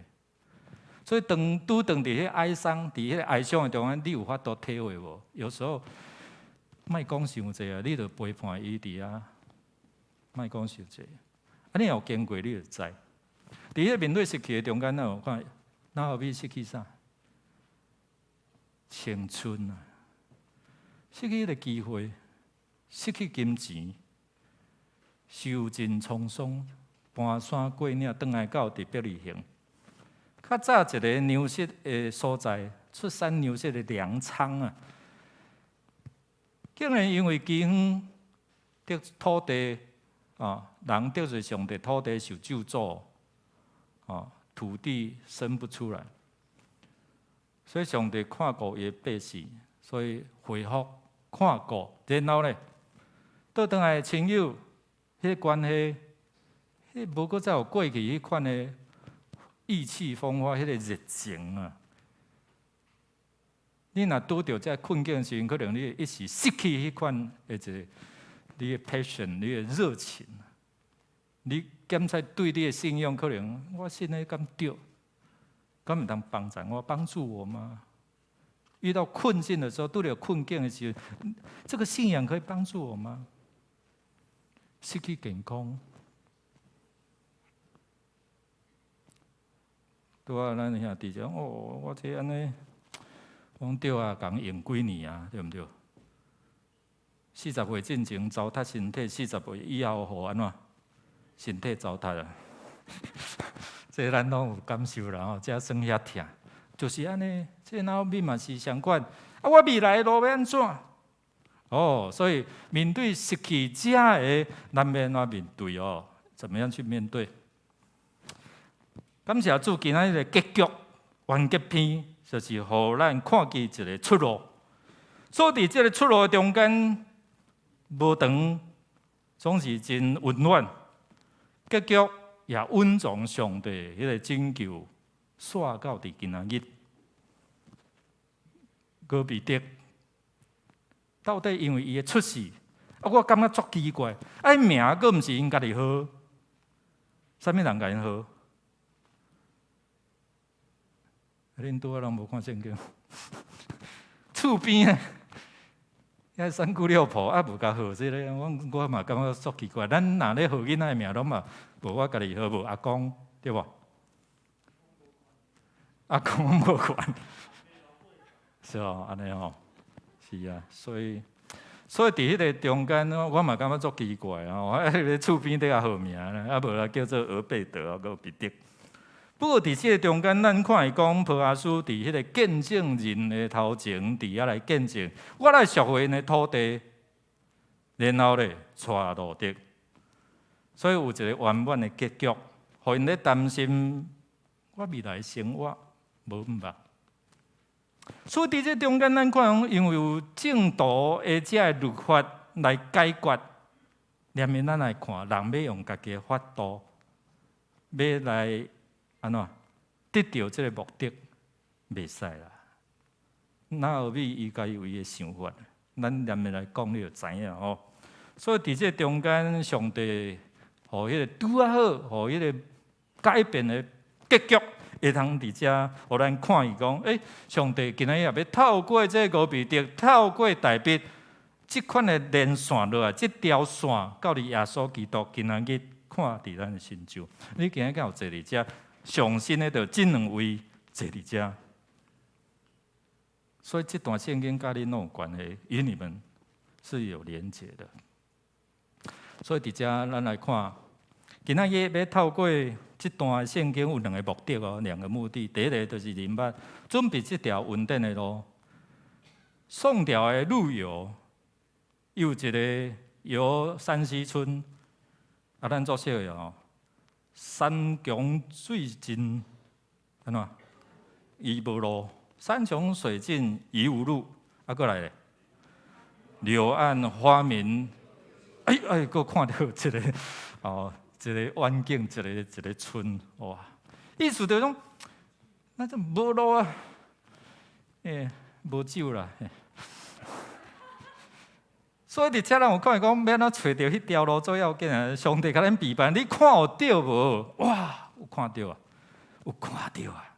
所以當拄當佇彼个哀傷、佇彼个哀傷的中間，你有法度體會無？有時候莫講傷濟啊，你著陪伴伊佇遐，莫講傷濟。啊，你有經過，你就知。佇彼个面對失去的中間，咱有看，拿俄米失去啥？青春啊，失去彼个機會，失去金錢，受盡滄桑，搬山過嶺，轉來到佇伯利恆。較早一個糧食的所在，出產糧食的糧倉啊，竟然因為饑荒得土地啊，人得罪上帝，土地受咒詛啊，土地生不出來，所以上帝看顧伊的百姓，所以恢復看顧，然後咧，倒轉來親友，彼个關係，彼無閣再有過去彼款的意氣風發，彼个熱情啊！你若拄著這困境時陣，可能你會一時失去彼款的一个你的 passion，你的熱情。你檢查對你的信仰，可能我信的敢對，敢會當幫助我，幫助我嗎？遇到困境的時候，拄著困境的時候，這個信仰可以幫助我嗎？失去健康。拄仔咱兄弟講，哦，我這按呢，講對啊，共用幾年啊，對毋對？40歲進前糟蹋身體，40歲以後予按怎？身體糟蹋啊！這咱攏有感受啦吼，這算遐疼，就是按呢。這拿俄米嘛是相款。啊，我未來的路欲按怎？哦，所以面對失去這个，咱欲按怎面對哦？怎麼樣去面對？感謝主，今仔日個結局完結篇，就是予咱看見一個出路。所以佇這个出路中間，無長，總是真溫暖，結局也隱藏上帝彼个拯救，煞到佇今仔日。俄備得到底因為伊的出世，啊，我感覺足奇怪，啊，伊名閣毋是𪜶家己號，啥物人共𪜶號？恁拄仔攏無看聖經？厝邊的遐三姑六婆啊，無共號這个，我嘛感覺足奇怪。咱若咧號囡仔的名，攏嘛無我家己號，無阿公對無？阿公無管，是哦，按呢吼，是啊，所以佇彼个中間，我嘛感覺足奇怪吼，啊，彼个厝邊佇遐號名，啊，無啦叫做俄備得，閣彼得。不過佇這个中間，咱看伊講波阿斯佇彼个見證人的頭前，佇遐來見證，我來贖回𪜶的土地，然後咧帶路得，所以有一個圓滿的結局，予𪜶咧擔心我未來生活無毋捌。所以佇這中間，咱看因為有正途的這个律法來解決，連面咱來看，人欲用家己的法度，欲來按怎得著這个目的，袂使啦。拿俄米伊家己有伊的想法，咱連面來講，你就知影吼。所以佇這中間，上帝予彼个拄仔好，予彼个改變的結局，會通佇遮，予咱看伊講，欸，上帝今仔日也欲透過這个俄備得，透過大衛，這款的連線落來，這條線到佇耶穌基督今仔日看佇咱的身上。你今仔日敢有坐佇遮？上新的就這兩位坐佇遮，所以這段聖經佮恁攏有關係，與你們是有連結的。所以佇遮咱來看，今仔日欲透過這段聖經有兩个目的哦，兩個目的。第一个就是認捌準備這條恩典的路，宋朝的陸游有一个遊山西村，啊，咱做熟的哦。山窮水盡，按怎？疑無路，山窮水盡疑無路。啊，閣來咧，柳暗花明，哎哎，閣看著一个哦，一个遠景，一个一个村，哇！意思就是講，那這無路啊，欸，無酒啦。所以佇遮咱有看講，欲按怎揣著彼條路最要緊啊！上帝共咱備辦，你看有著無？哇，有看著啊，有看著啊！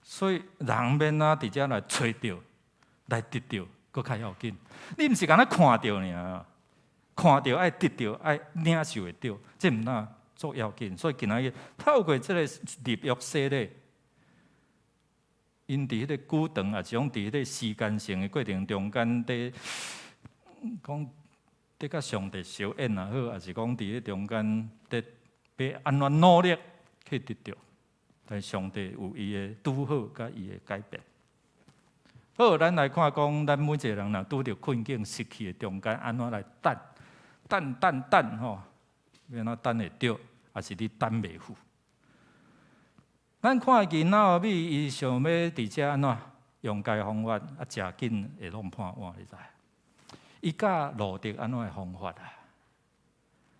所以人欲按怎佇遮來揣著，來得著，閣較要緊。你毋是干焦看著爾，看著愛得著，愛領受會著，這毋但足要緊。所以今仔日透過這個立約洗禮，𪜶佇彼个久長，抑是講佇彼个時間性的過程中間，佇講佇佮上帝相演也好，抑是講佇彼中間佇欲按怎努力去得著，但上帝有伊的拄好佮伊的改變。好，咱來看講，咱每一個人若拄著困境、失去的中間，按怎來等？等等等吼，欲按怎等會著，抑是你等袂赴？咱看見拿俄米伊想欲佇遮按怎用家的方法，啊，誠緊會弄破碗，你知？伊教路得按怎的方法啊？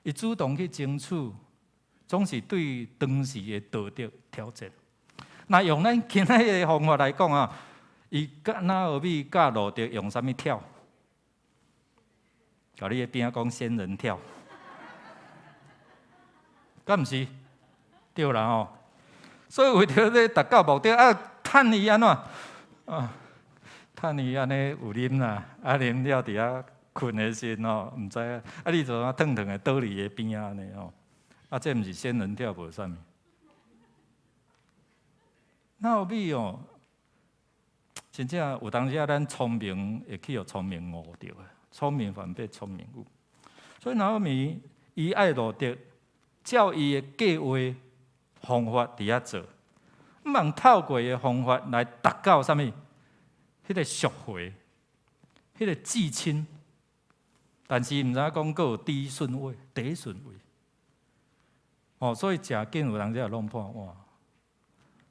伊主動去爭取，總是對當時的道德挑戰。若用咱今仔日的方法來講啊，伊佮拿俄米佮路得用啥物跳？共你的邊仔講仙人跳，敢毋是？對啦吼。所以為著欲達到目的啊，趁伊按怎啊？趁伊按呢有啉啦，啊啉了佇遐睏的時陣吼，毋知影，啊你就按騰騰的倒佇伊邊仔按呢吼，啊這毋是仙人跳無啥物？拿俄米哦，真正有當時啊，咱聰明會去予聰明誤著啊，聰明反被聰明誤。所以拿俄米伊愛路得照伊的計劃方法佇遐做，毋通透過伊的方法來達到啥物？彼個贖回，彼個至親，但是毋知影講閣有第一順位，第一順位。哦，所以誠緊有人才會弄破碗。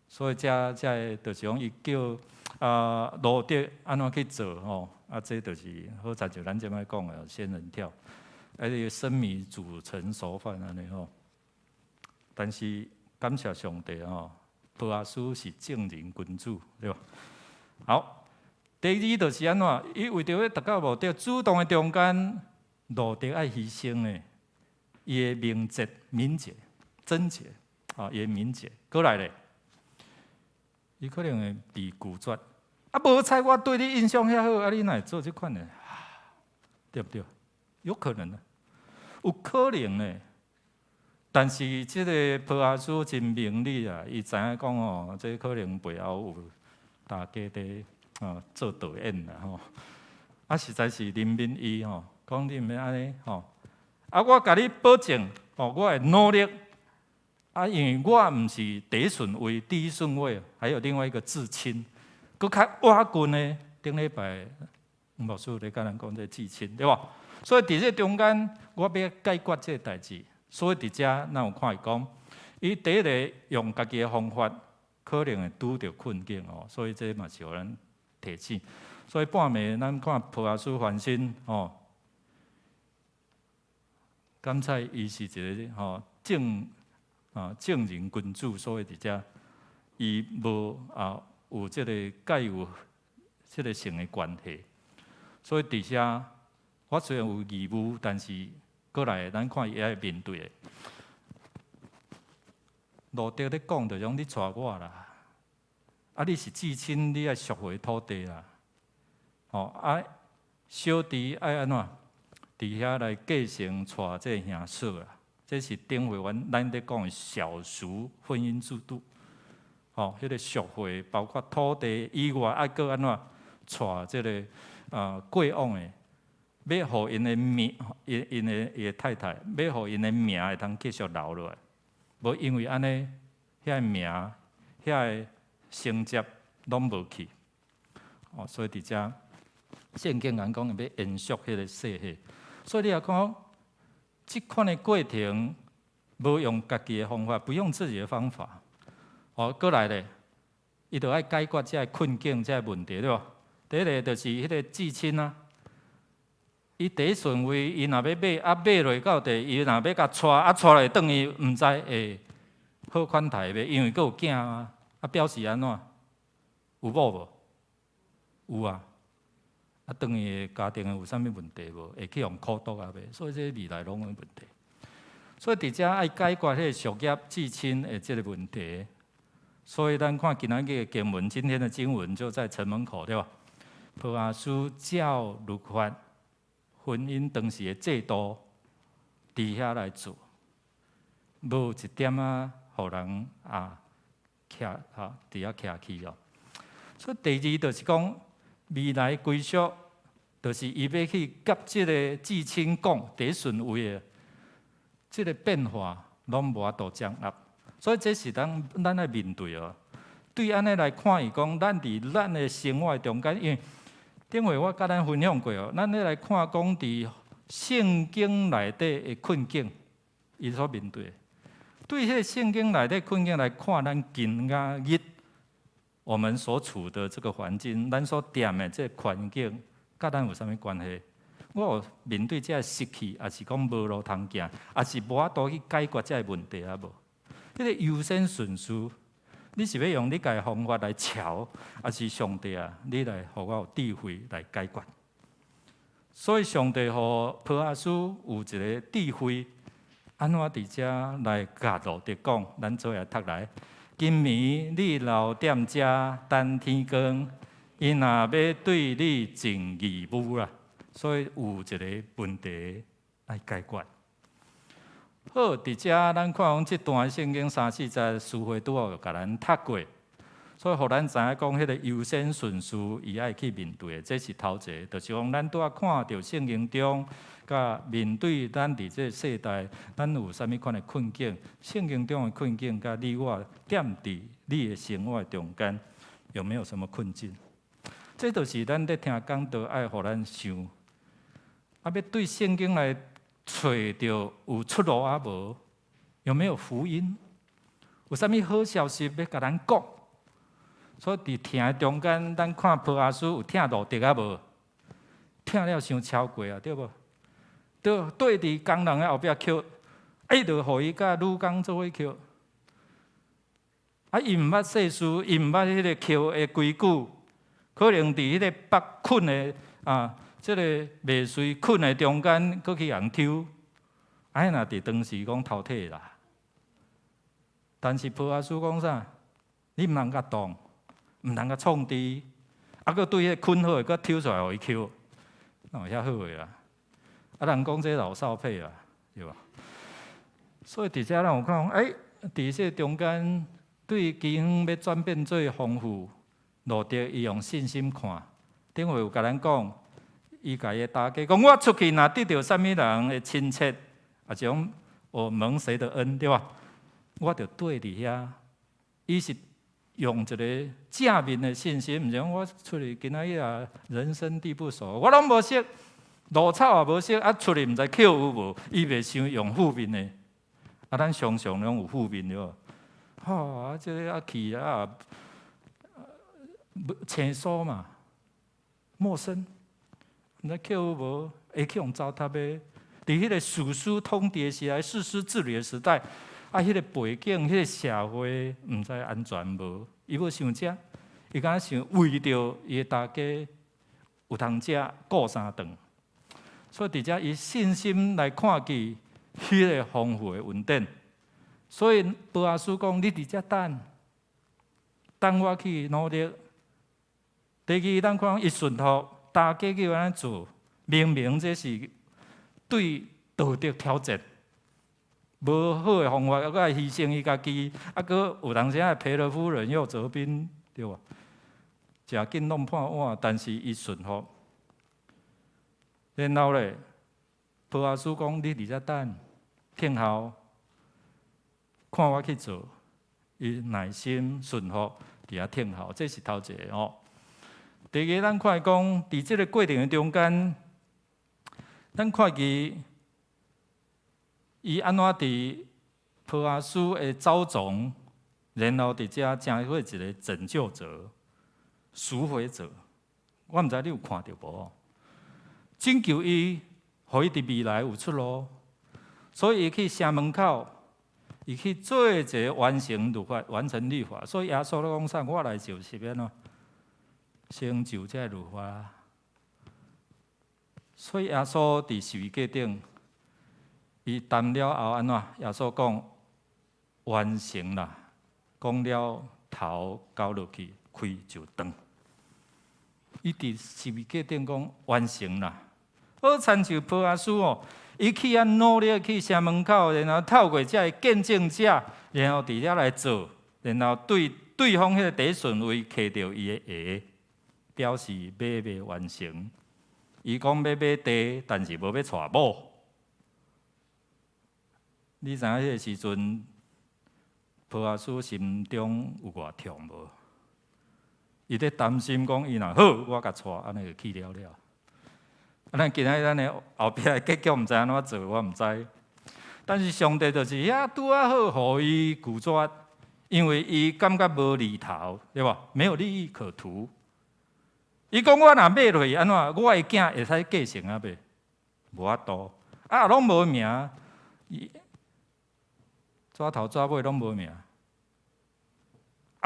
所以遮遮個就是講，伊叫啊，路得按怎去做吼？啊，這就是好親像咱這擺講的仙人跳，啊，個生米煮成熟飯按呢吼。但是感謝上帝吼，波阿斯是正人君子，對吧？好，第二就是按怎？伊為著欲達到目的，主動的中間，路得愛犧牲的，伊的名節、名節、貞潔，啊，伊的名節，閣來咧，伊可能會被拒絕。啊，無彩我對你印象遐好，啊，你哪會做這款的？對毋對？有可能啊，有可能呢。但是這个波阿斯真明理啊，伊知影講吼，這可能背後有大家佇啊做導演啦吼。啊，實在是憐憫伊吼，講你毋免按呢吼。啊，我共你保證，哦，我會努力。啊，因為我毋是第一順位，第一順位還有另外一個至親，閣較倚近的。頂禮拜牧師咧共咱講這至親，對無？所以佇這中間，我欲解決這個代誌。所以佇遮，咱有看伊講，伊第一个用家己的方法，可能會拄著困境哦。所以這嘛是予咱提醒。所以半暝咱看波阿斯翻身哦，敢彩伊是一个吼正人君子，所以佇遮伊無啊有這个佮伊有這个性的關係。所以佇遮我雖然有義務，但是閣來咱看伊愛面對的。路得咧講就講你娶我啦，啊你是至親，你愛贖回土地啦，吼啊小弟愛按怎？佇遐來繼承娶這个兄嫂啦，這是頂回阮咱咧講的小叔婚姻制度，吼，彼个贖回包括土地以外，愛閣按怎娶這个過往的，欲予𪜶的名，𪜶𪜶的伊的太太，欲予𪜶的名會通繼續留落來，無因為按呢，遐个名、遐个承接攏無去，哦，所以佇遮聖經講講欲延續彼个世系，所以你若講這款的過程，無用家己的方法，不用自己的方法，哦，閣來咧，伊就愛解決這个困境、這个問題，對無？第一个就是彼个至親啊，伊第一順位，伊若欲買，啊買落到底，伊若欲共娶，啊娶來轉去，毋知會好款待袂？因為閣有囝啊，啊表示按怎？有某無？有啊。啊，轉去家庭有啥物問題無？會去予苦毒啊袂？所以這未來攏有問題。所以佇遮愛解決彼个屬業至親的這个問題。所以咱看今仔日的經文，今天的經文就在城門口，對吧？波阿斯照律法婚姻當時的制度，佇遐來做，無一點仔予人啊徛哈佇遐徛去哦。所以第二就是講未來歸屬，就是伊欲去佮這个至親講第一順位的這个變化，攏無法度掌握。所以這是咱愛面對哦。對按呢來看，伊講咱佇咱的生活中間，因為頂回我佮咱分享過哦，咱咧來看講佇聖經內底的困境，伊所面對的。對彼个聖經內底困境來看，咱今仔日我們所處的這個環境，咱所踮的這個環境，佮咱有啥物關係？我有面對這个失去，抑是講無路通行，抑是無法度去解決這个問題啊無？彼个優先順序，你是欲用你家的方法來喬，抑是上帝啊，你來予我有智慧來解決？所以上帝予波阿斯有一个智慧，按怎佇遮來共路得講，咱做伙讀來。今暝你留踮遮等天光，伊若欲對你盡義務啦，所以有一个問題愛解決。好，佇遮咱看講這段聖經三四節書會拄好有共咱讀過，所以予咱知影講彼个優先順序，伊愛去面對的，這是頭一个，就是講咱拄仔看著聖經中，佮面對咱佇這个世代，咱有啥物款的困境？聖經中的困境，佮你我踮佇你的生活中間，有沒有什麼困境？這就是咱咧聽講道愛予咱想，啊，欲對聖經來揣著有出路啊無？有沒有福音？有啥物好消息欲共咱講？所以佇疼的中間，咱看波阿斯有疼路得啊無？疼了傷超過啊，對無？對，對佇工人的後壁抾，啊，伊就予伊佮女工做伙抾。啊，伊毋捌世事，伊毋捌彼個抾的規矩，可能佇彼個縛捆的啊，這个麥穗捆的中間，閣去予人抽，啊，若佇當時講偷摕啦。但是波阿斯講啥？你毋通共動，毋通共創治，啊，閣對彼個捆好的，閣抽出來予伊抾，哪有遐好的啦？啊，人講這老少配啊，對無？所以佇遮咱有看，欸，佇這中間，對饑荒欲轉變做豐富，路得伊用信心看。頂回有共咱講，伊共伊的大家講，我出去若得著啥物人的親切，抑是講我蒙誰的恩，對無？我就綴佇遐。伊是用一个正面的信心，毋是講我出去今仔日啊，人生地不熟，我攏無識，路草也無識，啊出去毋知抾有無，伊袂想用負面的。啊，咱常常攏有負面對無？吼，啊，這个啊去啊，生疏嘛，陌生，毋知抾有無，會去予糟蹋的。佇彼个士師統治的時代，士師治理的時代，啊，彼个背景、彼个社會，毋知安全無？伊無想這，伊敢若想為著伊的大家有通食顧三頓，所以佇遮以信心來看見彼个豐富的恩典。所以波阿斯講：你佇遮等，等我去努力。第二，咱看伊順服，大家叫按呢做，明明這是對道德挑戰，無好的方法，閣愛犧牲伊家己，啊，閣有當時啊賠了夫人又折兵，對無？誠緊弄破碗，但是伊順服。然後咧，波阿斯講：你佇遮等，聽候，看我去做。伊耐心順服，佇遐聽候，這是頭一个吼。第二个，咱看講，佇這个過程的中間，咱看見伊按怎佇波阿斯的走傱，然後佇遮成做一个拯救者、贖回者。我毋知你有看著無？拯救伊，予伊佇未來有出路，所以伊去城門口，伊去做一个完成律法、完成律法。所以耶穌咧講啥？我來就是欲按怎成就這个律法。所以耶穌佇十字架頂，伊擔了後按怎？耶穌講完成啦，講了頭交落去，氣就斷。伊佇十字架頂講完成啦。好親像波阿斯哦，伊去遐努力去城門口，然後透過這个見證者，然後佇遐來做，然後對對方彼个第一順位揢著伊的鞋，表示買賣完成。伊講欲買地，但是無欲娶某。你知影彼个時陣，波阿斯心中有偌痛無？伊咧擔心講，伊若好，我共娶，按呢就去了了。啊，咱今仔日咱的後壁的結局毋知按怎做，我毋知。但是上帝就是遐拄仔好，予伊拒絕，因為伊感覺無利頭，對無？沒有利益可圖。伊講我若買落去，按怎？我的囝會使繼承啊袂？無法度，啊，攏無名，紙頭紙尾攏無名。啊，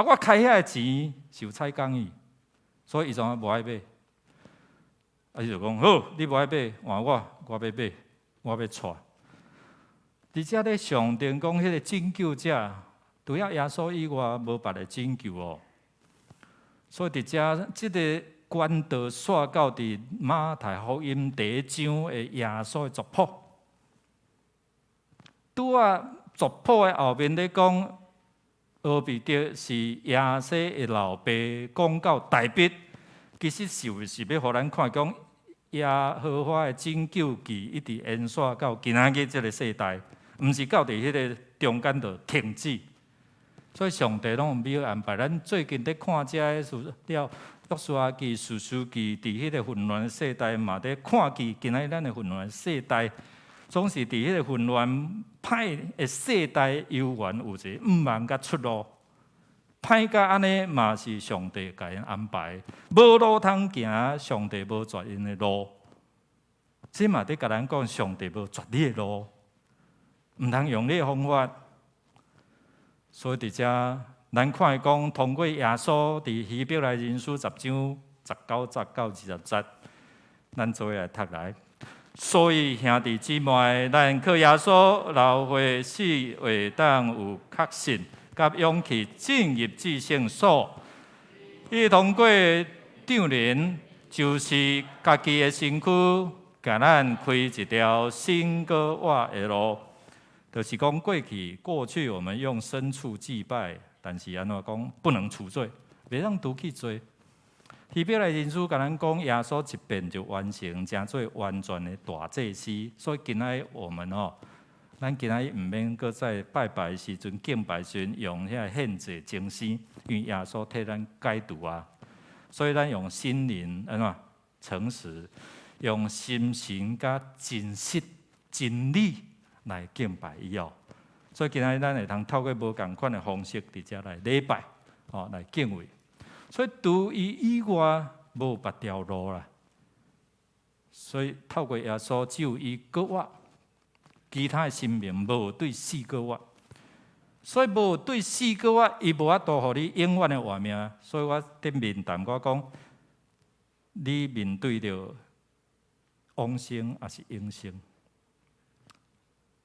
我開遐个錢是有彩工去，所以伊就無愛買。啊，伊就講好，你無愛買，換我，我欲買，我欲娶。佇遮咧象徵講，彼个拯救者，除了耶穌以外，無別个拯救哦。所以佇遮，這个管道紲到佇馬太福音第一章的耶穌的族譜。拄仔族譜的後面咧講，俄備得是耶西的老爸，講到大衛，其實是是欲予咱看講耶和華的拯救記一直延續到今仔日這个世代，毋是到佇彼个中間就停止。所以上帝攏有美好安排。咱最近佇看這个書了，約書亞記、士師記，佇彼个混亂的世代嘛，佇看見今仔日咱的混亂世代，總是佇彼个混亂歹的世代，猶原有一个向望佮出路。歹甲按呢嘛是上帝共𪜶安排，無路通行，上帝無絕𪜶的路。這嘛佇共咱講，上帝無絕你的路，毋通用你的方法。所以佇遮，咱看伊講，通過耶穌佇希伯來人書10章19節到20節，咱做伙來讀來。所以兄弟姊妹，咱靠耶穌流血使會當有確信，佮勇氣進入至聖所。伊通過帳簾，就是家己的身軀，共咱開一條新閣活的路。就是講過去，過去我們用牲畜祭拜，但是按怎講不能除罪，袂當除去罪。希伯來人書共咱講，耶穌一遍就完成，成做完全的大祭司。所以今仔我們吼，咱今仔毋免閣再拜拜的時陣、敬拜時陣用遐獻祭牲牲，因為耶穌替咱解除啊。所以咱用心靈按怎誠實，用心神佮真實真理來敬拜伊哦。所以今仔咱會通透過無仝款的方式，佇遮來禮拜，哦，來敬畏。所以除伊以外，無別條路啦。所以透過耶穌，只有伊閣活，其他的神明無對死閣活。所以無對死閣活，伊無法度予你永遠的活命。所以我頂面談我講，你面對著往生抑是永生，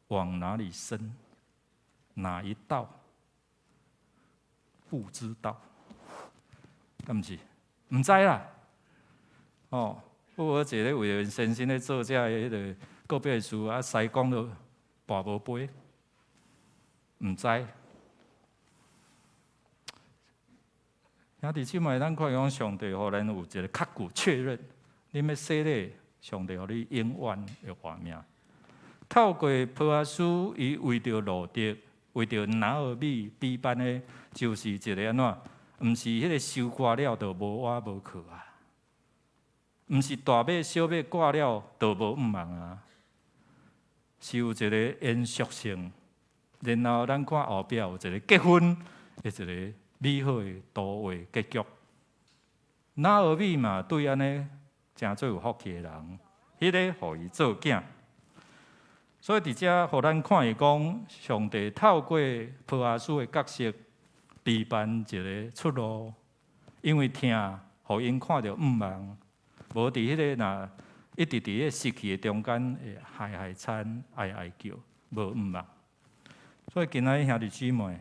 往哪裡生？哪一道？不知道。敢毋是？毋知啦。哦，有一个為著先生咧做這个彼个告別式，啊，師公都跋無杯，毋知。兄弟姊妹，咱看講上帝予咱有一個確據確認，你欲洗禮，上帝予你永遠的活命。透過波阿斯，伊為著路得，為著拿俄米比辦的，就是一個按怎？毋是彼個收割了就無倚無靠啊！毋是大馬小馬割了就無向望啊！是有一個延續性，然後咱看後壁有一個結婚的一個美好的圖畫結局。拿俄米嘛，對按呢誠做有福氣的人，彼個予伊做囝。所以佇遮，予咱看伊講，上帝透過波阿斯的角色，備辦一個出路，因為疼，予𪜶看著向望，無佇彼個若一直佇彼個失去的中間會害害慘、哀哀叫，無向望。所以今仔日兄弟姊妹，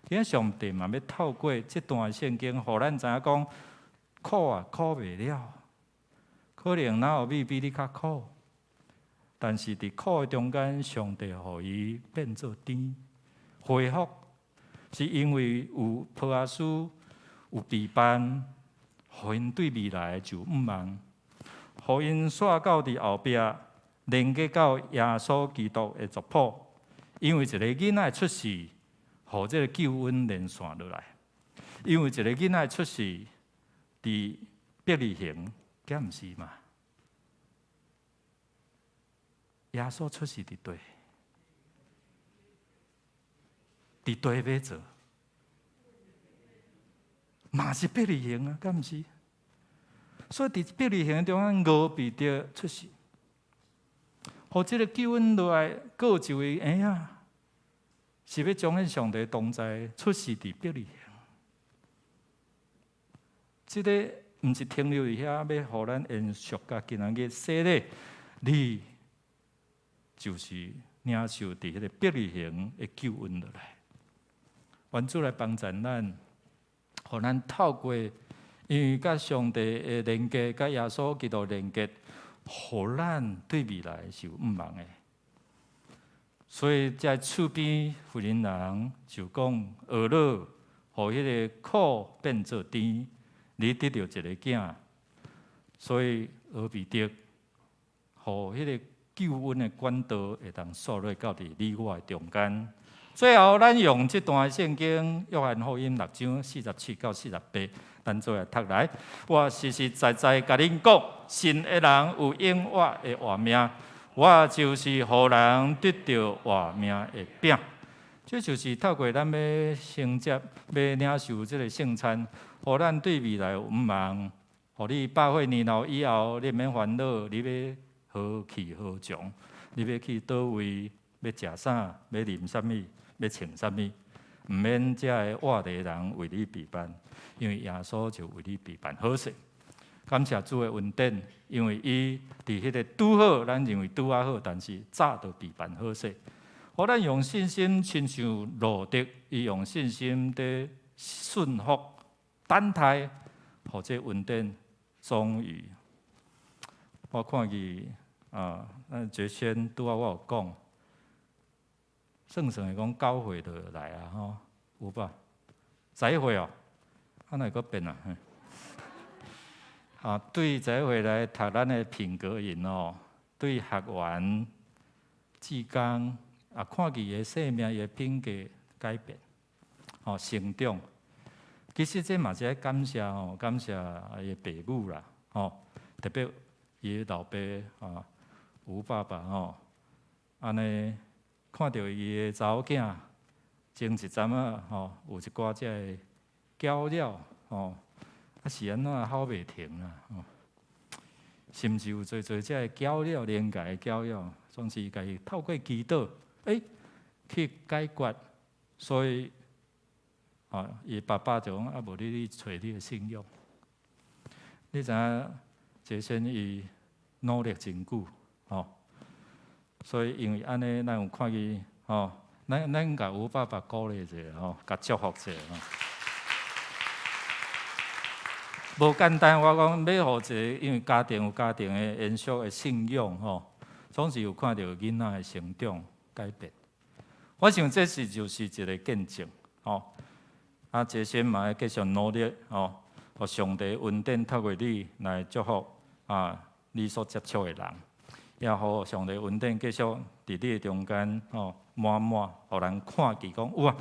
今仔上帝嘛欲透過這段聖經，予咱知影講苦啊，苦袂了，可能拿俄米比你較苦，但是佇苦的中間，上帝予伊變做甜，恢復。是因為有波阿斯有備辦，予𪜶對未來就有向望，予𪜶煞到佇後壁連結到耶穌基督的族譜，因為一個囡仔出世，予這個救恩連線落來。因為一個囡仔出世，佇伯利恆，敢毋是嘛？耶穌出世佇佗？佇佗欲做，嘛是伯利恆啊，敢毋是？所以佇伯利恆中間，俄備得出世，予這個救恩落來，閣有一位嬰仔，是欲彰顯上帝同在，出世佇伯利恆。這個毋是停留佇遐，欲予咱延續到今仔日洗禮，你就是領受佇彼个伯利恆的救恩落來。願主來幫助咱，予咱透過因為佮上帝的連結，佮耶穌基督連結，予咱對未來是有向望的。所以這厝邊婦人人就講，學樂，予彼個苦變做甜，你得著一个囝。所以俄備得，予彼个救恩的管道會當溯落到佇你我的中間。最後，咱用這段聖經《約翰福音》6章47到48，咱做伙讀來。我實實在在共恁講，信的人有永活的活命，我就是予人得著活命的餅。這就是透過咱欲承接、欲領受這个聖餐，予咱對未來有向望，予你百歲年老以後，你毋免煩惱，你欲何去何從，你欲去佗位，欲食啥，欲啉啥物，欲穿啥物，毋免遮个活的人為你備辦，因為耶穌就為你備辦好勢。感謝主的恩典，因為伊佇彼个拄好，咱認為拄仔好，但是早就備辦好勢。予咱用信心親像路得，伊用信心佇順服等待，予這恩典終於。我看見啊，咱傑先拄仔我有講，算算會講9歲就來啊吼，有無？11歲哦，啊哪會閣變啊？啊，對11歲來讀咱的品格營哦，對學員、志工啊，看見伊的生命、伊的品格改變，吼成長。其實這嘛是愛感謝吼，感謝伊的爸母啦，吼，特別伊的老爸啊，吳爸爸吼，按呢看著伊的查某囝，前一陣仔吼，有一寡這个攪擾吼。啊是按怎吼袂停啊？吼，甚至有濟濟這个攪擾，靈界的攪擾，總是共伊透過祈禱，去解決。所以，啊，伊爸爸就講啊，無你去揣你的信仰。你知影，傑森伊努力真久，吼，所以因為按呢，咱有看見，吼，咱共吳爸爸鼓勵者，吼，共祝福者，吼。無簡單，我講欲予一個，因為家庭有家庭的延續的信仰吼，總是有看著囡仔的成長改變。我想這是就是一個見證吼。啊，傑森嘛愛繼續努力吼，予上帝恩典透過你來祝福啊，你所接觸的人，也予上帝恩典繼續佇你的中間吼滿滿，予人看見講哇！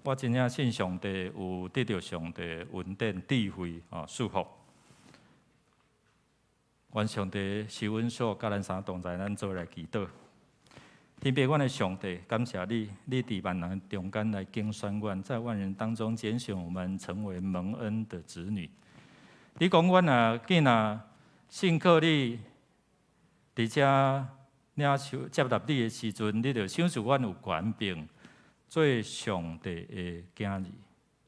我真正信上帝，有得著上帝恩典、智慧啊祝福。願上帝施恩所，佮咱三同在，咱做伙來祈禱。天父，阮的上帝，感謝你，你佇萬人中間來揀選阮，在萬人當中揀選我們成為蒙恩的子女。你講阮若見若信靠你，佇遮領受接納你的時陣，你就賞賜阮有權柄做上帝的囝兒。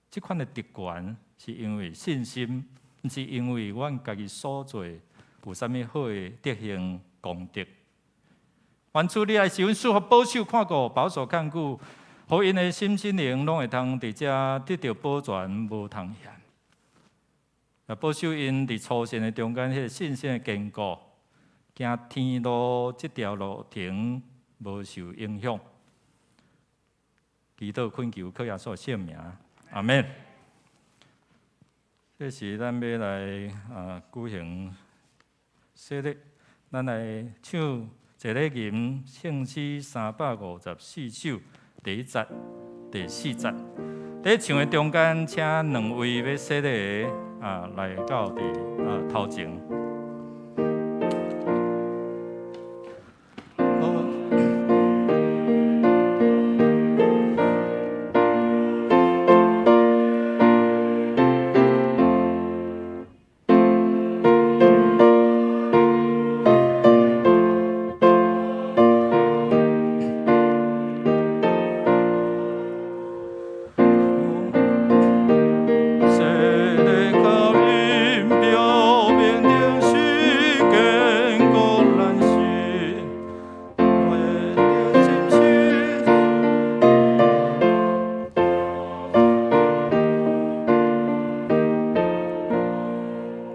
這款的特權是因為信心，毋是因為阮家己所做有啥物好的德行功德。願主你來賜阮祝福保守看顧，保守看顧，予𪜶的心身靈攏會通佇遮得著保全，無通嫌。啊，保守𪜶佇初信的中間，彼个信心的堅固，行天路這條路程無受影響。祈禱懇求靠耶穌聖名，阿門。這時咱欲來啊舉行洗禮，咱來唱一個吟聖詩354首第一節、第四節。佇唱的中間，請兩位欲洗禮的啊來到佇啊頭前。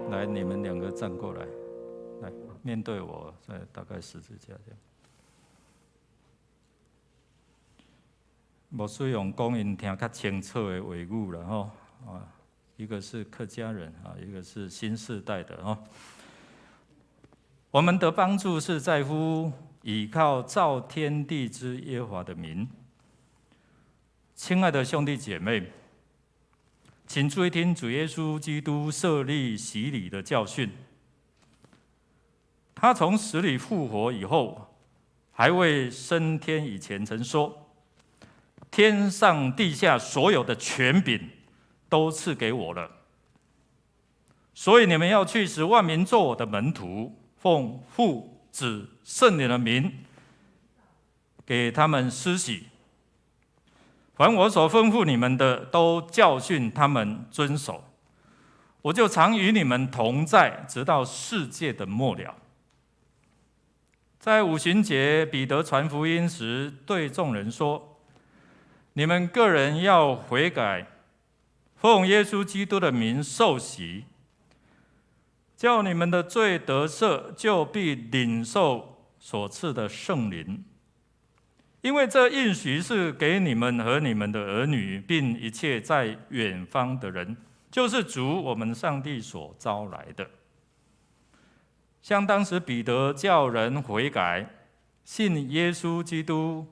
來，你們兩個站過來，來面對我，在大概十字架這樣。牧師用講𪜶聽較清楚的話語啦吼，啊，一個是客家人啊，一個是新世代的哦。我們的幫助是在乎倚靠造天地之耶和華的名。親愛的兄弟姐妹，請注意聽主耶穌基督設立洗禮的教訓。他從死裡復活以後，還未升天以前，曾說：天上地下所有的權柄都賜給我了，所以你們要去，使萬民做我的門徒，奉父、子、聖靈的名，給他們施洗。凡我所吩咐你們的，都教訓他們遵守。我就常與你們同在，直到世界的末了。在五旬節，彼得傳福音時，對眾人說：你們各人要悔改，奉耶穌基督的名受洗，叫你們的罪得赦，就必領受所賜的聖靈。因為這應許是給你們和你們的兒女，並一切在遠方的人，就是主我們上帝所召來的。像當時彼得叫人悔改，信耶穌基督。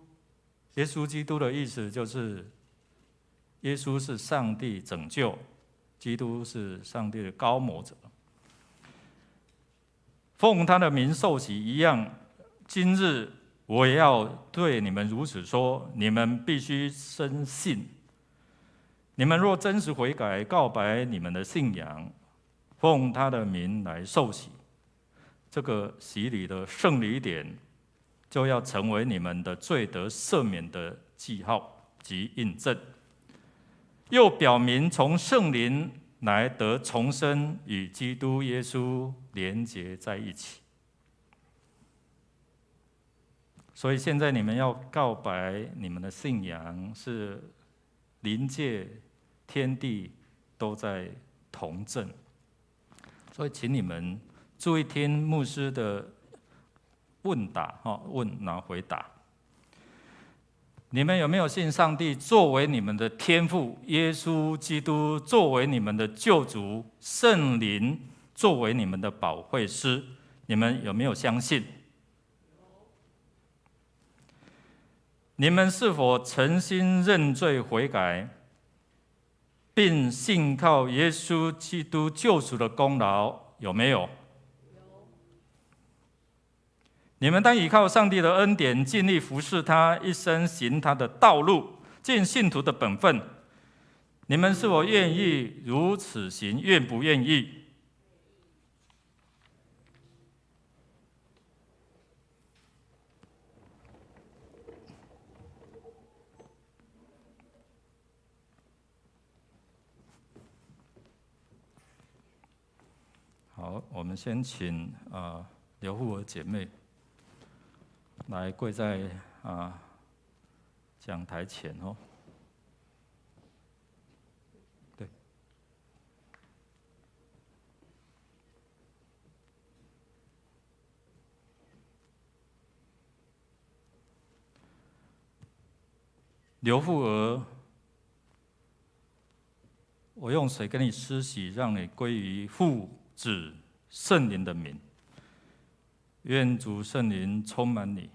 耶穌基督的意思就是，耶穌是上帝拯救，基督是上帝的膏抹者，奉他的名受洗一樣。今日我也要對你們如此說，你們必須深信。你們若真實悔改，告白你們的信仰，奉他的名來受洗，這個洗禮的聖禮典就要成為你們的罪得赦免的記號及印證，又表明從聖靈來得重生，與基督耶穌連結在一起。所以現在你們要告白你們的信仰，是靈界天地都在同證。所以請你們注意聽牧師的問答，哈，問然後回答。你們有沒有信上帝作為你們的天父，耶穌基督作為你們的救主，聖靈作為你們的保惠師？你們有沒有相信？你們是否誠心認罪悔改，並信靠耶穌基督救贖的功勞？有沒有？你們當倚靠上帝的恩典，盡力服侍他，一生行他的道路，盡信徒的本分。你們是否願意如此行？願不願意？好，我們先請劉富娥姐妹來跪在講台前哦。對，劉富娥，我用水給你施洗，讓你歸於父、子、聖靈的名。願主聖靈充滿你，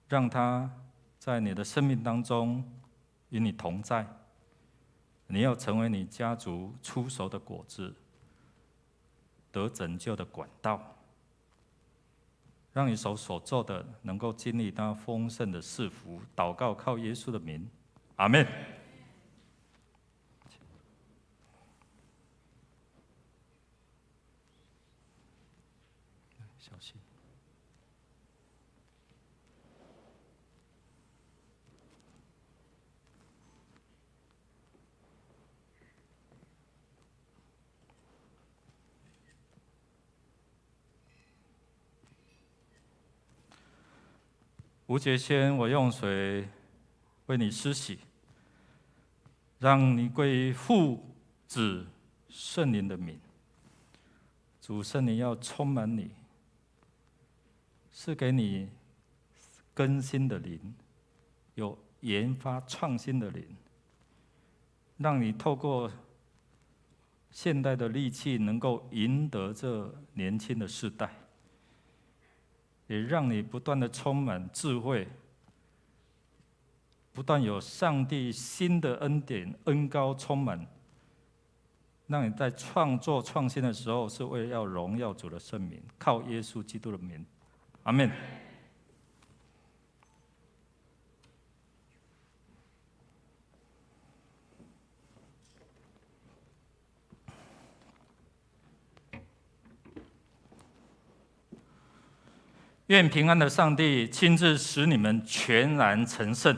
讓他在你的生命當中與你同在。你要成為你家族初熟的果子，得拯救的管道，讓你手所做的能夠經歷他豐盛的賜福。禱告靠耶穌的名，阿門。小心。吳杰先，我用水為你施洗，讓你歸父、子、聖靈的名。主聖靈要充滿你，賜給你更新的靈，有研發創新的靈，讓你透過現代的利器，能夠贏得這年輕的世代，也讓你不斷的充滿智慧，不斷有上帝新的恩典恩膏充滿，讓你在創作創新的時候，是為了要榮耀主的聖名，靠耶穌基督的名，阿門。願平安的上帝親自使你們全然成聖，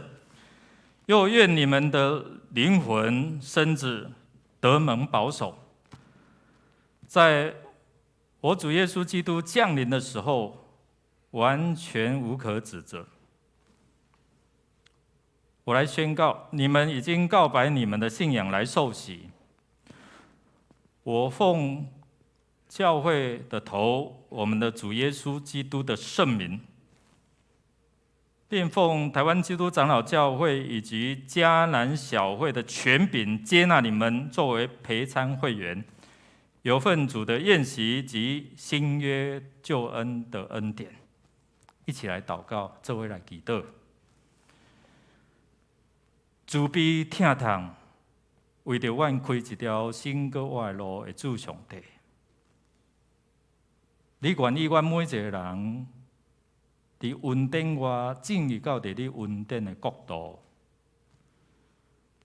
又願你們的靈魂、身子得蒙保守，在我主耶穌基督降臨的時候，完全無可指責。我來宣告，你們已經告白你們的信仰來受洗。我奉教會的頭，我們的主耶穌基督的聖名，並奉台灣基督長老教會以及嘉南小會的權柄，接納你們作為陪餐會員，有份主的宴席及新約救恩的恩典。一起來禱告，做伙來祈禱。慈悲疼痛，為著阮開一條新閣活的路的主上帝，你願意阮每一個人佇恩典外進入到佇你恩典的國度，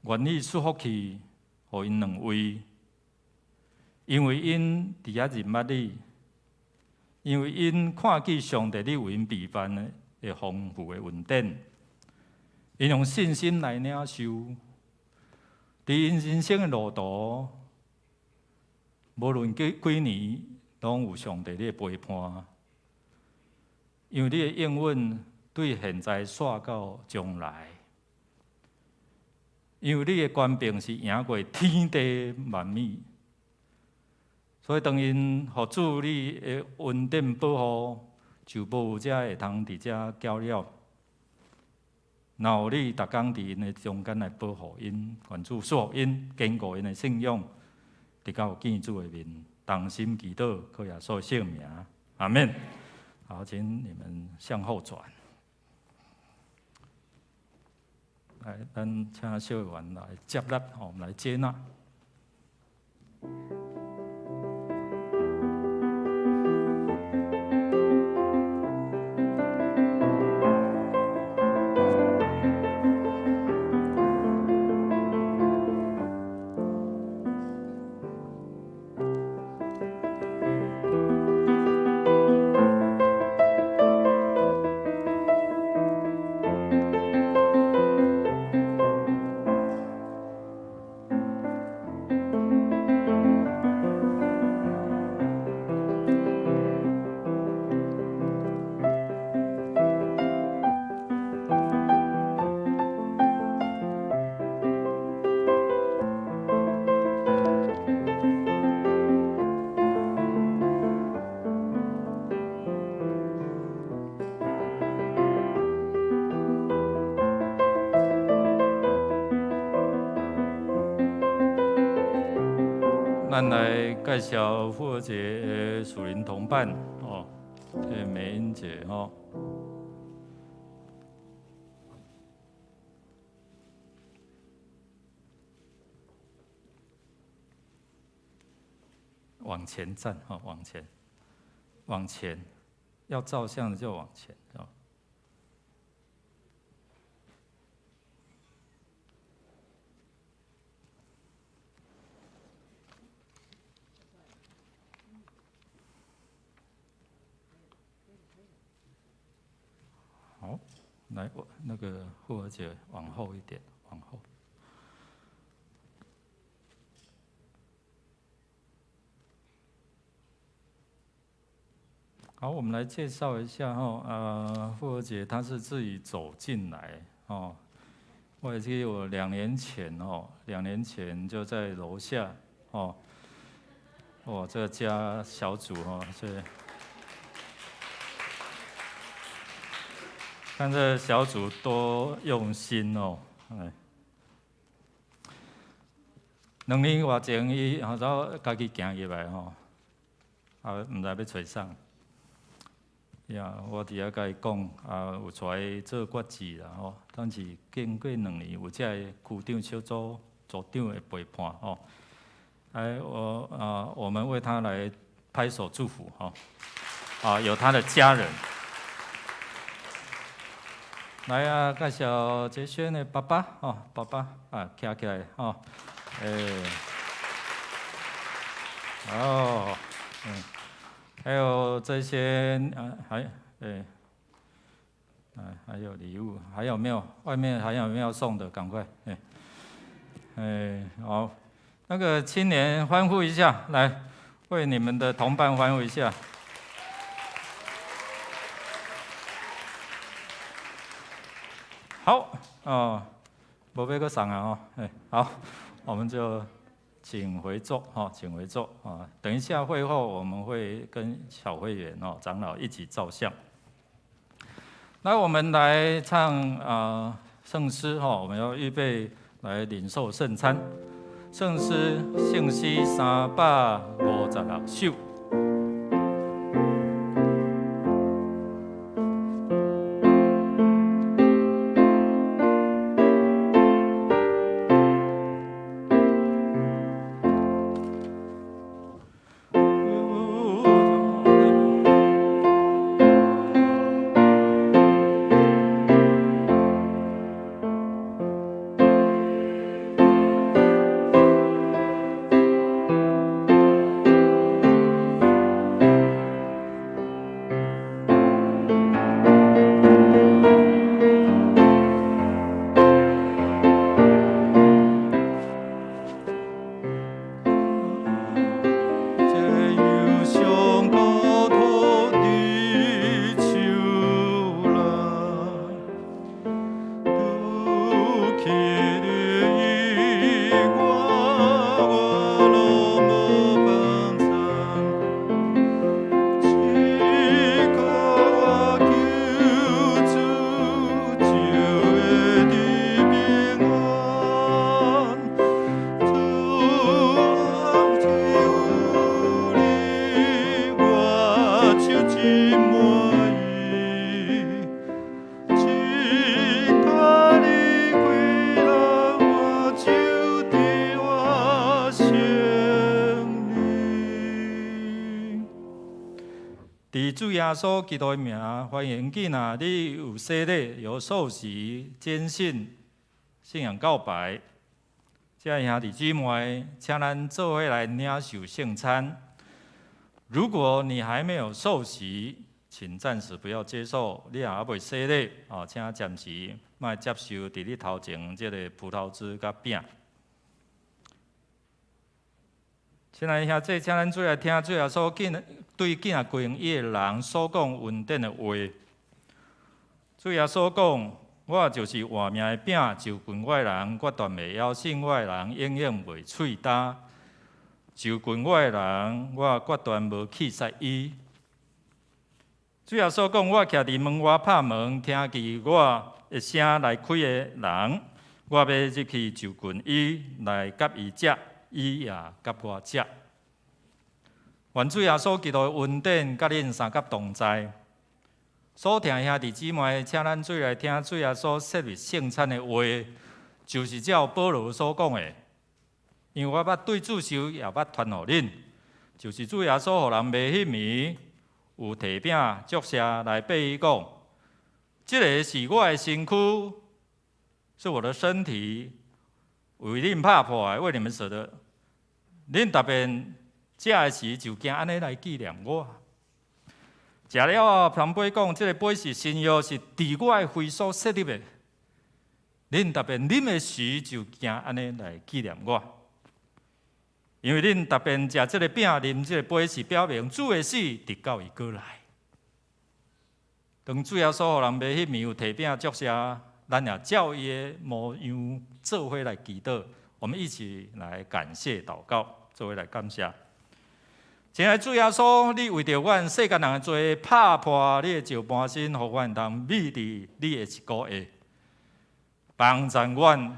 願意賜福氣予𪜶兩位，因為𪜶佇遐認捌你，因為𪜶看見上帝你為𪜶備辦的豐富的恩典，𪜶用信心來領受，佇𪜶人生的路途，無論幾幾年，攏有上帝你的陪伴。因為你的應允對現在煞到將來，因為你的權柄是贏過天地萬物，所以當𪜶予主你的恩典保護，就無有者會通佇遮攪擾。若有你逐工佇𪜶的中間來保護𪜶，願主賜福𪜶，堅固𪜶的信仰，直到見主的面，同心祈禱，靠耶穌聖名，阿們。好，請你們向後轉。來，咱請小員來接納，我們來接納。咱來介紹復和節的屬靈同伴哦，這美英姐哦。往前站哈，往前，往前，要照相的就往前哦。好，來，我那個復和姐往後一點，往後。好，我們來介紹一下哈，復和姐她是自己走進來哦。我也記得我2年前哦，2年前就在樓下哦，哇，這個家小組哦，這看這小組多用心哦，哎，2年外前伊後頭家己行入來吼，啊，毋知欲揣啥。呀，我佇遐共伊講，啊，有帶伊做決志啦吼，但是經過兩年有這個區長小組組長的陪伴吼，哎，我啊，我們為他來拍手祝福吼，啊，有他的家人。來啊，介紹傑軒的爸爸吼，爸爸啊，徛起來吼，欸，哦，嗯。還有這些啊，還欸，還有禮物，還有沒有？外面還有沒有送的？趕快，哎，哎，好，那個青年歡呼一下，來，為你們的同伴歡呼一下。好，哦，無欲閣送啊，哦，哎，好，我們就請回座，哈，請回座，啊，等一下會後我們會跟小會員哦長老一起照相。來，我們來唱啊聖詩哈，我們要預備來領受聖餐。聖詩聖詩356首。主耶穌基督的名，歡迎囝仔，你有洗禮、有受洗、堅信、信仰告白，這兄弟姊妹，請咱做伙來領受聖餐。如果你還沒有受洗，請暫時不要接受。你若猶未洗禮，哦，請暫時莫接受佇你頭前這个葡萄汁佮餅。親愛兄弟，請咱做來聽主耶穌見對囝仔歸予伊的人所講恩典的話。主耶穌講：我就是活命的餅，就近我的人，決斷袂枵；信我的人，永遠袂喙焦。就近我的人，我決斷無棄殺伊。主耶穌講：我徛佇門外拍門，聽見我的聲來開的人，我欲入去就近伊，來佮伊食，伊也佮我食。願主耶穌基督的恩典佮恁三佮同在。所疼兄弟姊妹，請咱做來聽主耶穌設立聖餐的話，就是照保羅所講的。因為我捌對主受，也捌傳予恁，就是主耶穌予人賣彼暝，有提餅祝謝來擘伊講：這个是我的身軀，是我的身體，為恁拍破的，為你們捨的。恁逐遍食的時就行按呢來紀念我。食了後，捧杯講：這个杯是新約，是佇我的血所設立的。恁逐遍啉的時就行按呢來紀念我。因為恁逐遍食這个餅、啉這个杯，是表明主的死，直到伊閣來。當主耶穌予人賣彼暝有提餅祝謝，咱也照伊的模樣做伙來祈禱。我們一起來感謝禱告，做伙來感謝。親愛主耶穌，你為著阮世間人的罪，拍破你的石盤身，予阮通覕佇你的一股下，幫助阮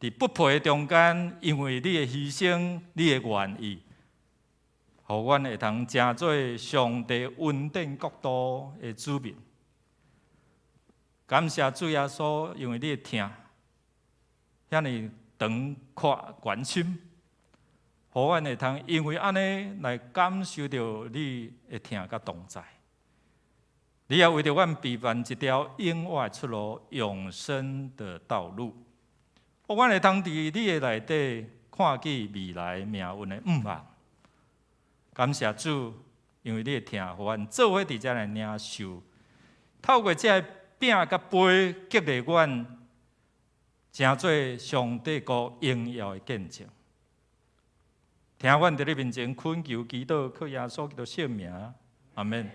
佇不配的中間，因為你的犧牲，你的願意，予阮會通成做上帝恩典國度的子民。感謝主耶穌，因為你的疼，遐爾長闊懸深，予阮會通因為按呢來感受著你的疼佮同在。你也為著阮備辦一條永活的出路、永生的道路。予阮會通佇你的內底看見未來命運的向望。感謝主，因為你的疼，予阮做伙佇遮來領受。透過這个餅佮杯激勵阮，成做上帝國榮耀的見證。聽阮佇你面前懇求祈禱，靠耶穌基督聖名，阿們。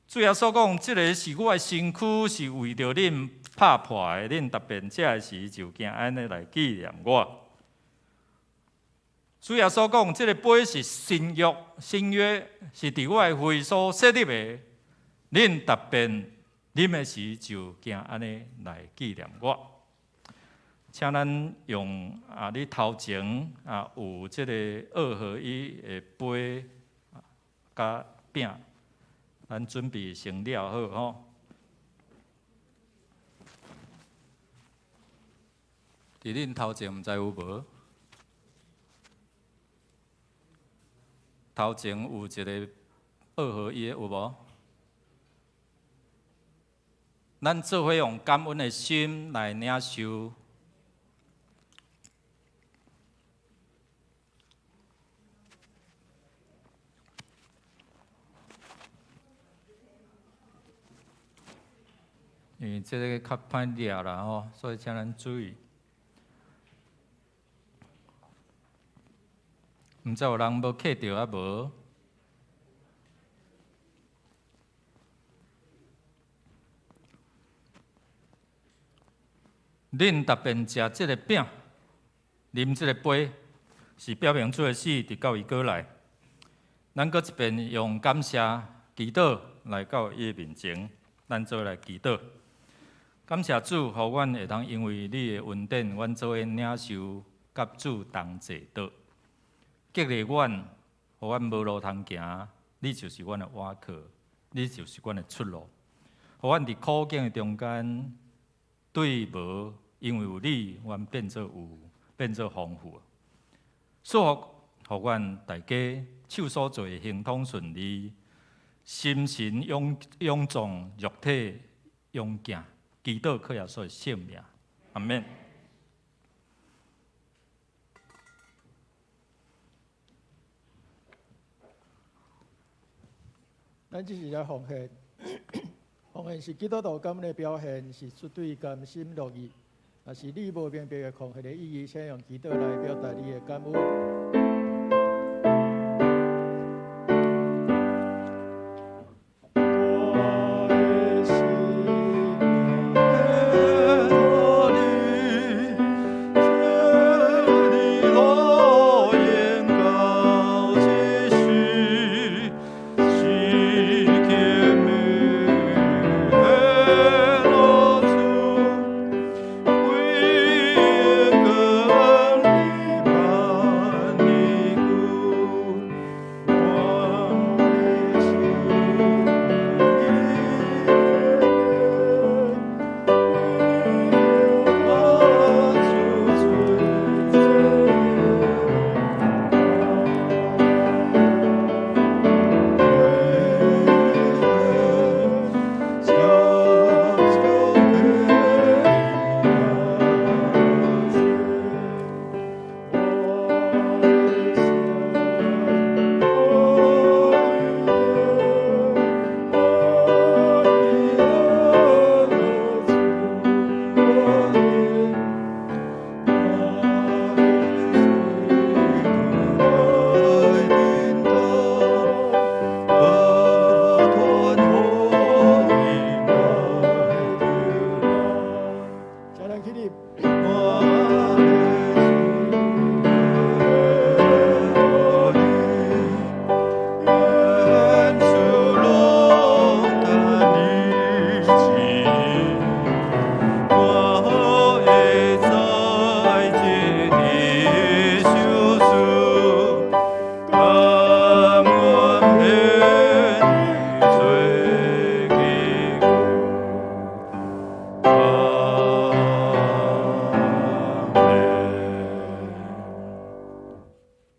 主耶穌講：這个是我的身軀，是為著恁拍破的，恁逐遍食的時就行按呢來紀念我。主耶穌講：這个杯是新約，新約是佇我的血所設立的，恁逐遍啉的時就行按呢來紀念我。請咱用啊，你頭前啊有這个二合一的杯佮餅，咱準備先了好吼。佇恁頭前毋知有無？頭前有一个二合一的有無？咱做伙用感恩的心來領受。因為這个較歹掠啦吼，所以請咱注意。毋知有人無刻著啊無？恁逐遍食這个餅，啉這个杯，是表明主的死，直到伊閣來。咱閣一遍用感謝祈禱來到伊的面前，咱做伙來祈禱。感謝主，予阮會當因為你的恩典，阮做伙領受佮主同坐桌。激勵阮，予阮無路通行，你就是阮的倚靠，你就是阮的出路。予阮佇苦境的中間，對無，因為有你，阮變做有，變做豐富。祝福，予阮大家手所做的亨通順利，心神勇勇壯，肉體勇健。祈禱靠耶穌的聖名，阿們。咱這是來奉獻，奉獻是基督徒感恩的表現，是出對甘心樂意。若是你無明白的奉獻的意義，請用祈禱來表達你的感恩。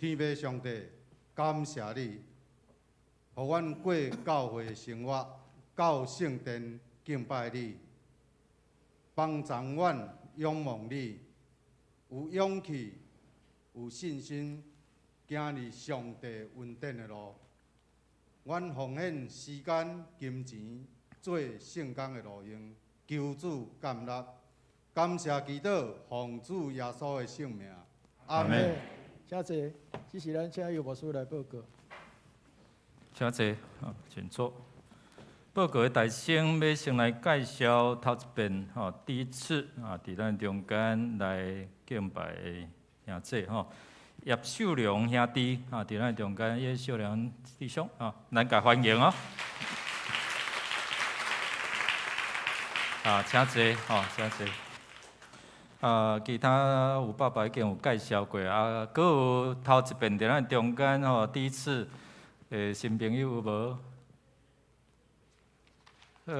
天父上帝，感謝你，予阮過教會生活，到聖殿敬拜你，幫助阮仰望你，有勇氣、有信心，行佇上帝恩典的路。阮奉獻時間、金錢，做聖工的路用，求主感納，感謝祈禱，奉主耶穌的聖名，阿門。請坐，這時咱請姚牧師來報告。請坐，好，請坐。報告的大先欲先來介紹頭一遍吼，第一次啊，佇咱中間來敬拜的兄弟吼，葉秀良兄弟啊，佇咱中間葉秀良弟兄啊，咱共歡迎哦。啊，請坐，吼，請坐。啊，其他有爸爸已經有介紹過啊，閣有頭一遍佇咱中間吼，第一次的新朋友有無？好，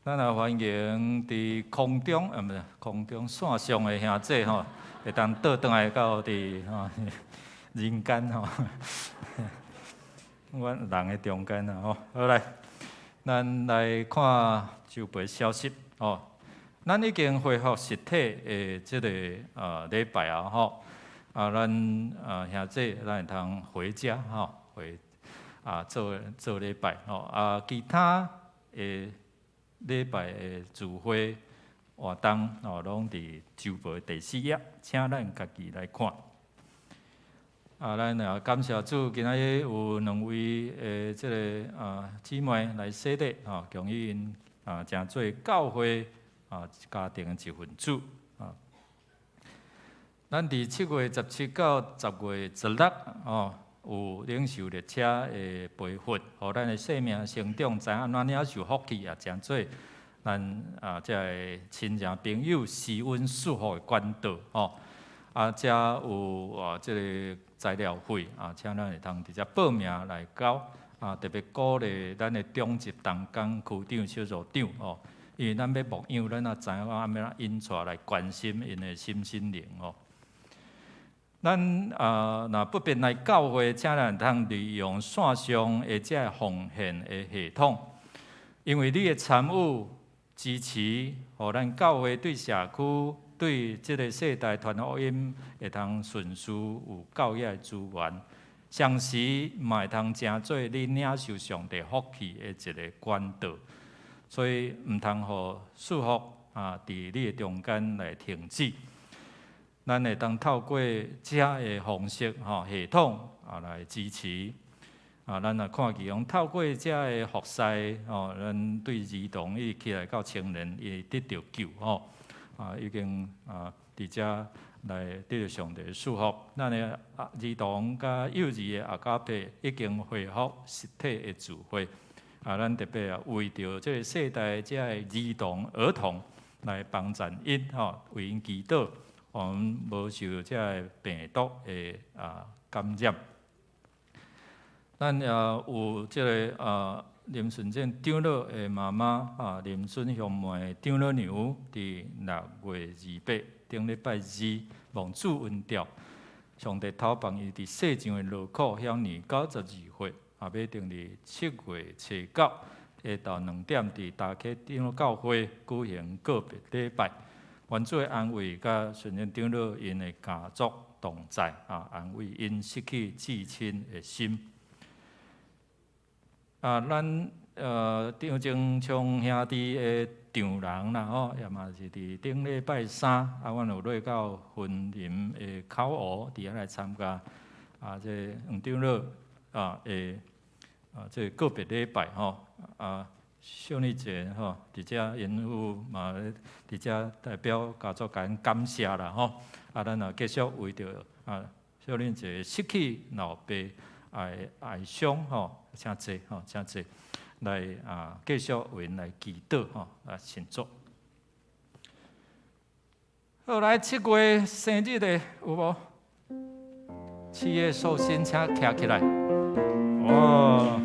咱也歡迎佇空中啊，毋是空中線上的兄弟吼，會當倒轉來到佇吼人間吼，阮人的中間啊吼。好來，咱來看周報消息吼。咱已經恢復實體的這个禮拜啊吼，啊，咱啊兄弟咱會通回家吼，回啊做做禮拜吼，啊，其他的禮拜的聚會活動吼，攏佇週報第四頁，請咱家己來看。啊，咱也感謝主，今仔日有兩位的這个姊妹來洗禮吼，恭喜𪜶啊，成做教會啊家庭的一份子啊。咱佇7月17到10月16哦，有領袖列車的培訓，予咱的生命成長，知影按怎領受福氣，也成做咱啊這个親情朋友施恩祝福的管道吼。啊，遮有啊這个材料費啊，請咱會通直接報名來交啊，特別鼓勵咱的長執同工區長、小組長吼，因為咱欲牧養，咱也知影按怎引帶來關心𪜶的身心靈吼。咱啊，若不便來教會，請咱通利用線上的這个奉獻的系統，因為你的參與支持，予咱教會對社區、對這个世代傳福音，會通順序有夠遐的資源，同時嘛會通成做你領受上帝福氣的一个管道，所以毋通予祝福啊，佇你的中間來停止。咱會當透過這个方式吼系統啊來支持啊，咱若看見講透過這个服侍吼，咱對兒童伊起來到青年伊得著救吼啊，已經啊佇遮來得著上帝的祝福。咱的兒童佮幼兒的阿加佩已經恢復實體的聚會啊，咱特別啊為著這个世代這个兒童兒童來幫贊𪜶吼，為𪜶祈禱。予𪜶無受這个病毒的感染。咱也有這个林順正長老的媽媽啊，林孫香梅長老娘，佇6月28頂禮拜二蒙主恩召，上帝偷放伊佇世上的勞苦，享年92歲，啊，欲定佇7月初九下晝2點，佇大溪長老教會舉行告別禮拜。願主的安慰佮順正長老𪜶的家族同在啊，安慰𪜶失去至親的心。啊，咱張正昌兄弟的丈人啦吼，也嘛是佇頂禮拜三啊，阮有落到雲林的口湖，佇遐來參加啊，這個黃長老啊的啊，這個告別禮拜吼啊。小女姐吼，佇遮𪜶有嘛佇遮代表家族共𪜶感謝啦吼。啊，咱也繼續為著啊小女姐失去老爸哀哀傷吼，請坐吼，請坐來啊，繼續為𪜶來祈禱吼，啊，請坐。好，來七月生日的有無？7月壽星，請徛起來。哦，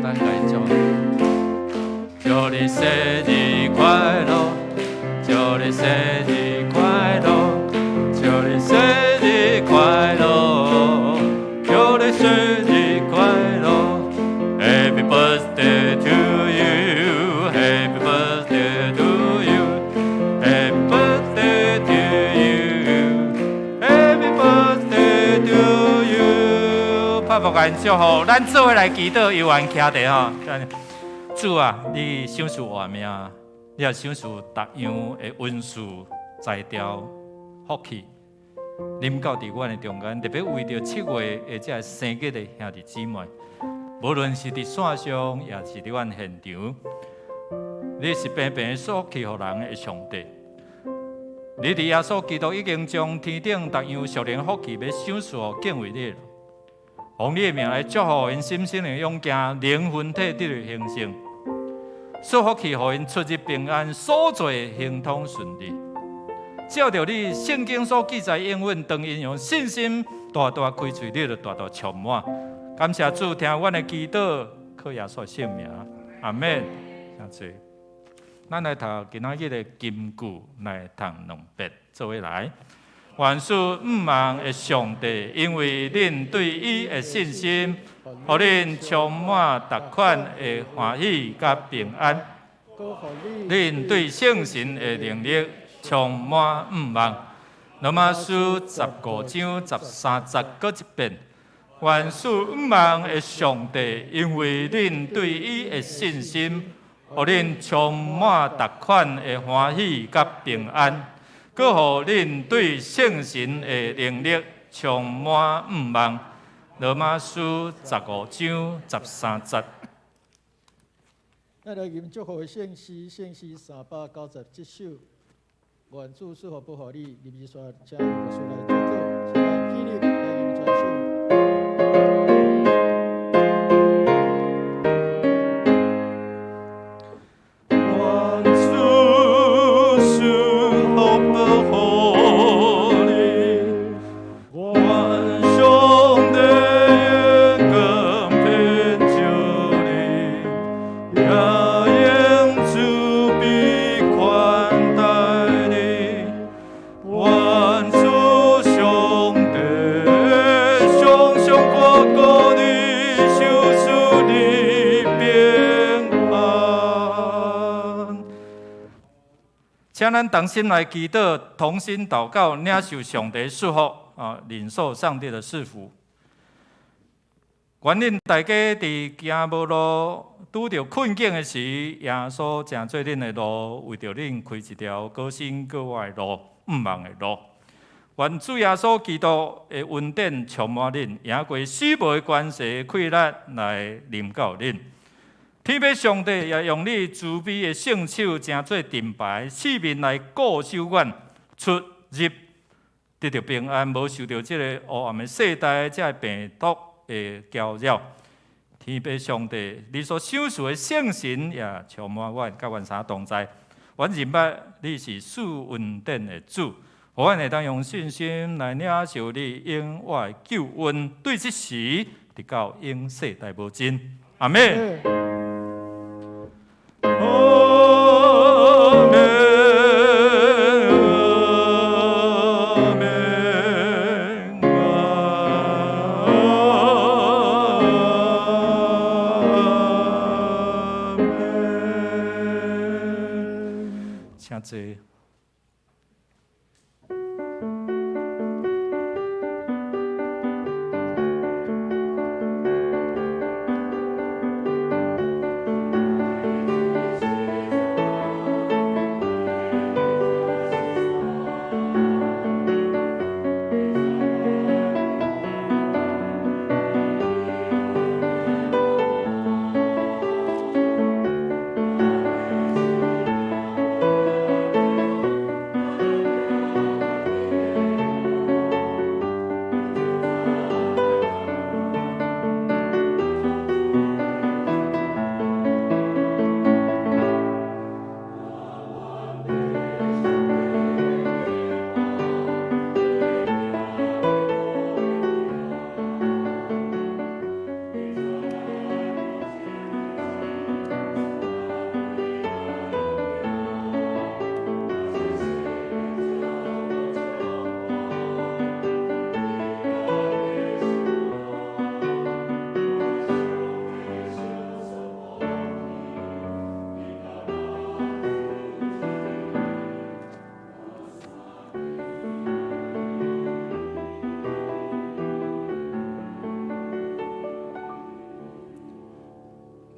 咱來祝。祝你生日快樂，祝你生日快樂，祝你生日快樂，祝你生日快樂。Happy birthday to you, Happy birthday to you, Happy birthday to you, Happy birthday to you。發福甲𪜶祝福，咱做伙來祈禱，猶原徛佇吼。主啊，你賞賜活命，你也賞賜逐樣的恩賜、才調、福氣，臨到佇阮的中間，特別為著7月的這个生日的兄弟姊妹，無論是佇線上，抑是佇阮現場，你是平平賜福氣予人的上帝。你佇耶穌基督已經將天頂逐樣屬靈福氣，欲賞賜予敬畏你的人，奉你的名來祝福𪜶心身靈勇健，靈魂體得著興盛，賜福氣予𪜶出入平安，所做亨通順利。照著你聖經所記載應允，當𪜶用信心大大開喙，你就大大充滿。感謝主，聽阮的祈禱，靠耶穌聖名，阿們。請坐。咱來讀今仔日的金句，來讀兩遍，做伙來。願賜向望的上帝，因為恁對伊的信心，予恁充滿逐款的歡喜佮平安。恁對聖神的能力充滿向望。羅馬書15章13節，閣一遍。願賜向望的上帝，因為恁對伊的信心，予恁充滿逐款的歡喜佮平安，閣予恁對聖神的能力充滿向望。羅馬書15章13節。咱來吟祝福的聖詩，聖詩397首。願主賜福保護你，入去煞請牧師來主禱，請咱起立來吟全首。願主賜福保護你，願上帝的光遍照你，也用慈悲寬待你。願主上帝常常看顧你，賞賜你平安。請咱同心來祈禱，同心禱告，領受上帝祝福啊，領受上帝的賜福。願恁大家佇行無路、拄著困境的時，耶穌成做恁的路，為著恁開一條閣新閣活的路，向望的路。願主耶穌基督的恩典充滿恁，贏過死亡的權勢氣力來臨到恁。天父上帝也用你慈悲的聖手，成做盾牌，四面來固守阮，出入得著平安，無受著這个黑暗的世代這个病毒的攪擾。天父上帝，你所賞賜的聖神也充滿阮，佮阮三同在。阮認捌你是賜恩典的主，予阮會當用信心來領受你永活的救恩，對這時直到永世代無盡。阿們。阿們，阿們，阿們。請坐。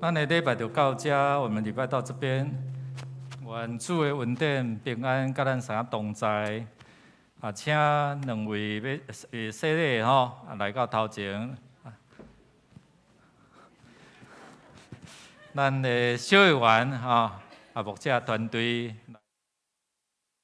咱的禮拜就到這，我們禮拜到這邊。願主的恩典平安，佮咱三同在。啊，請兩位欲洗禮吼，來到頭前。咱的小議員吼，啊牧者團隊。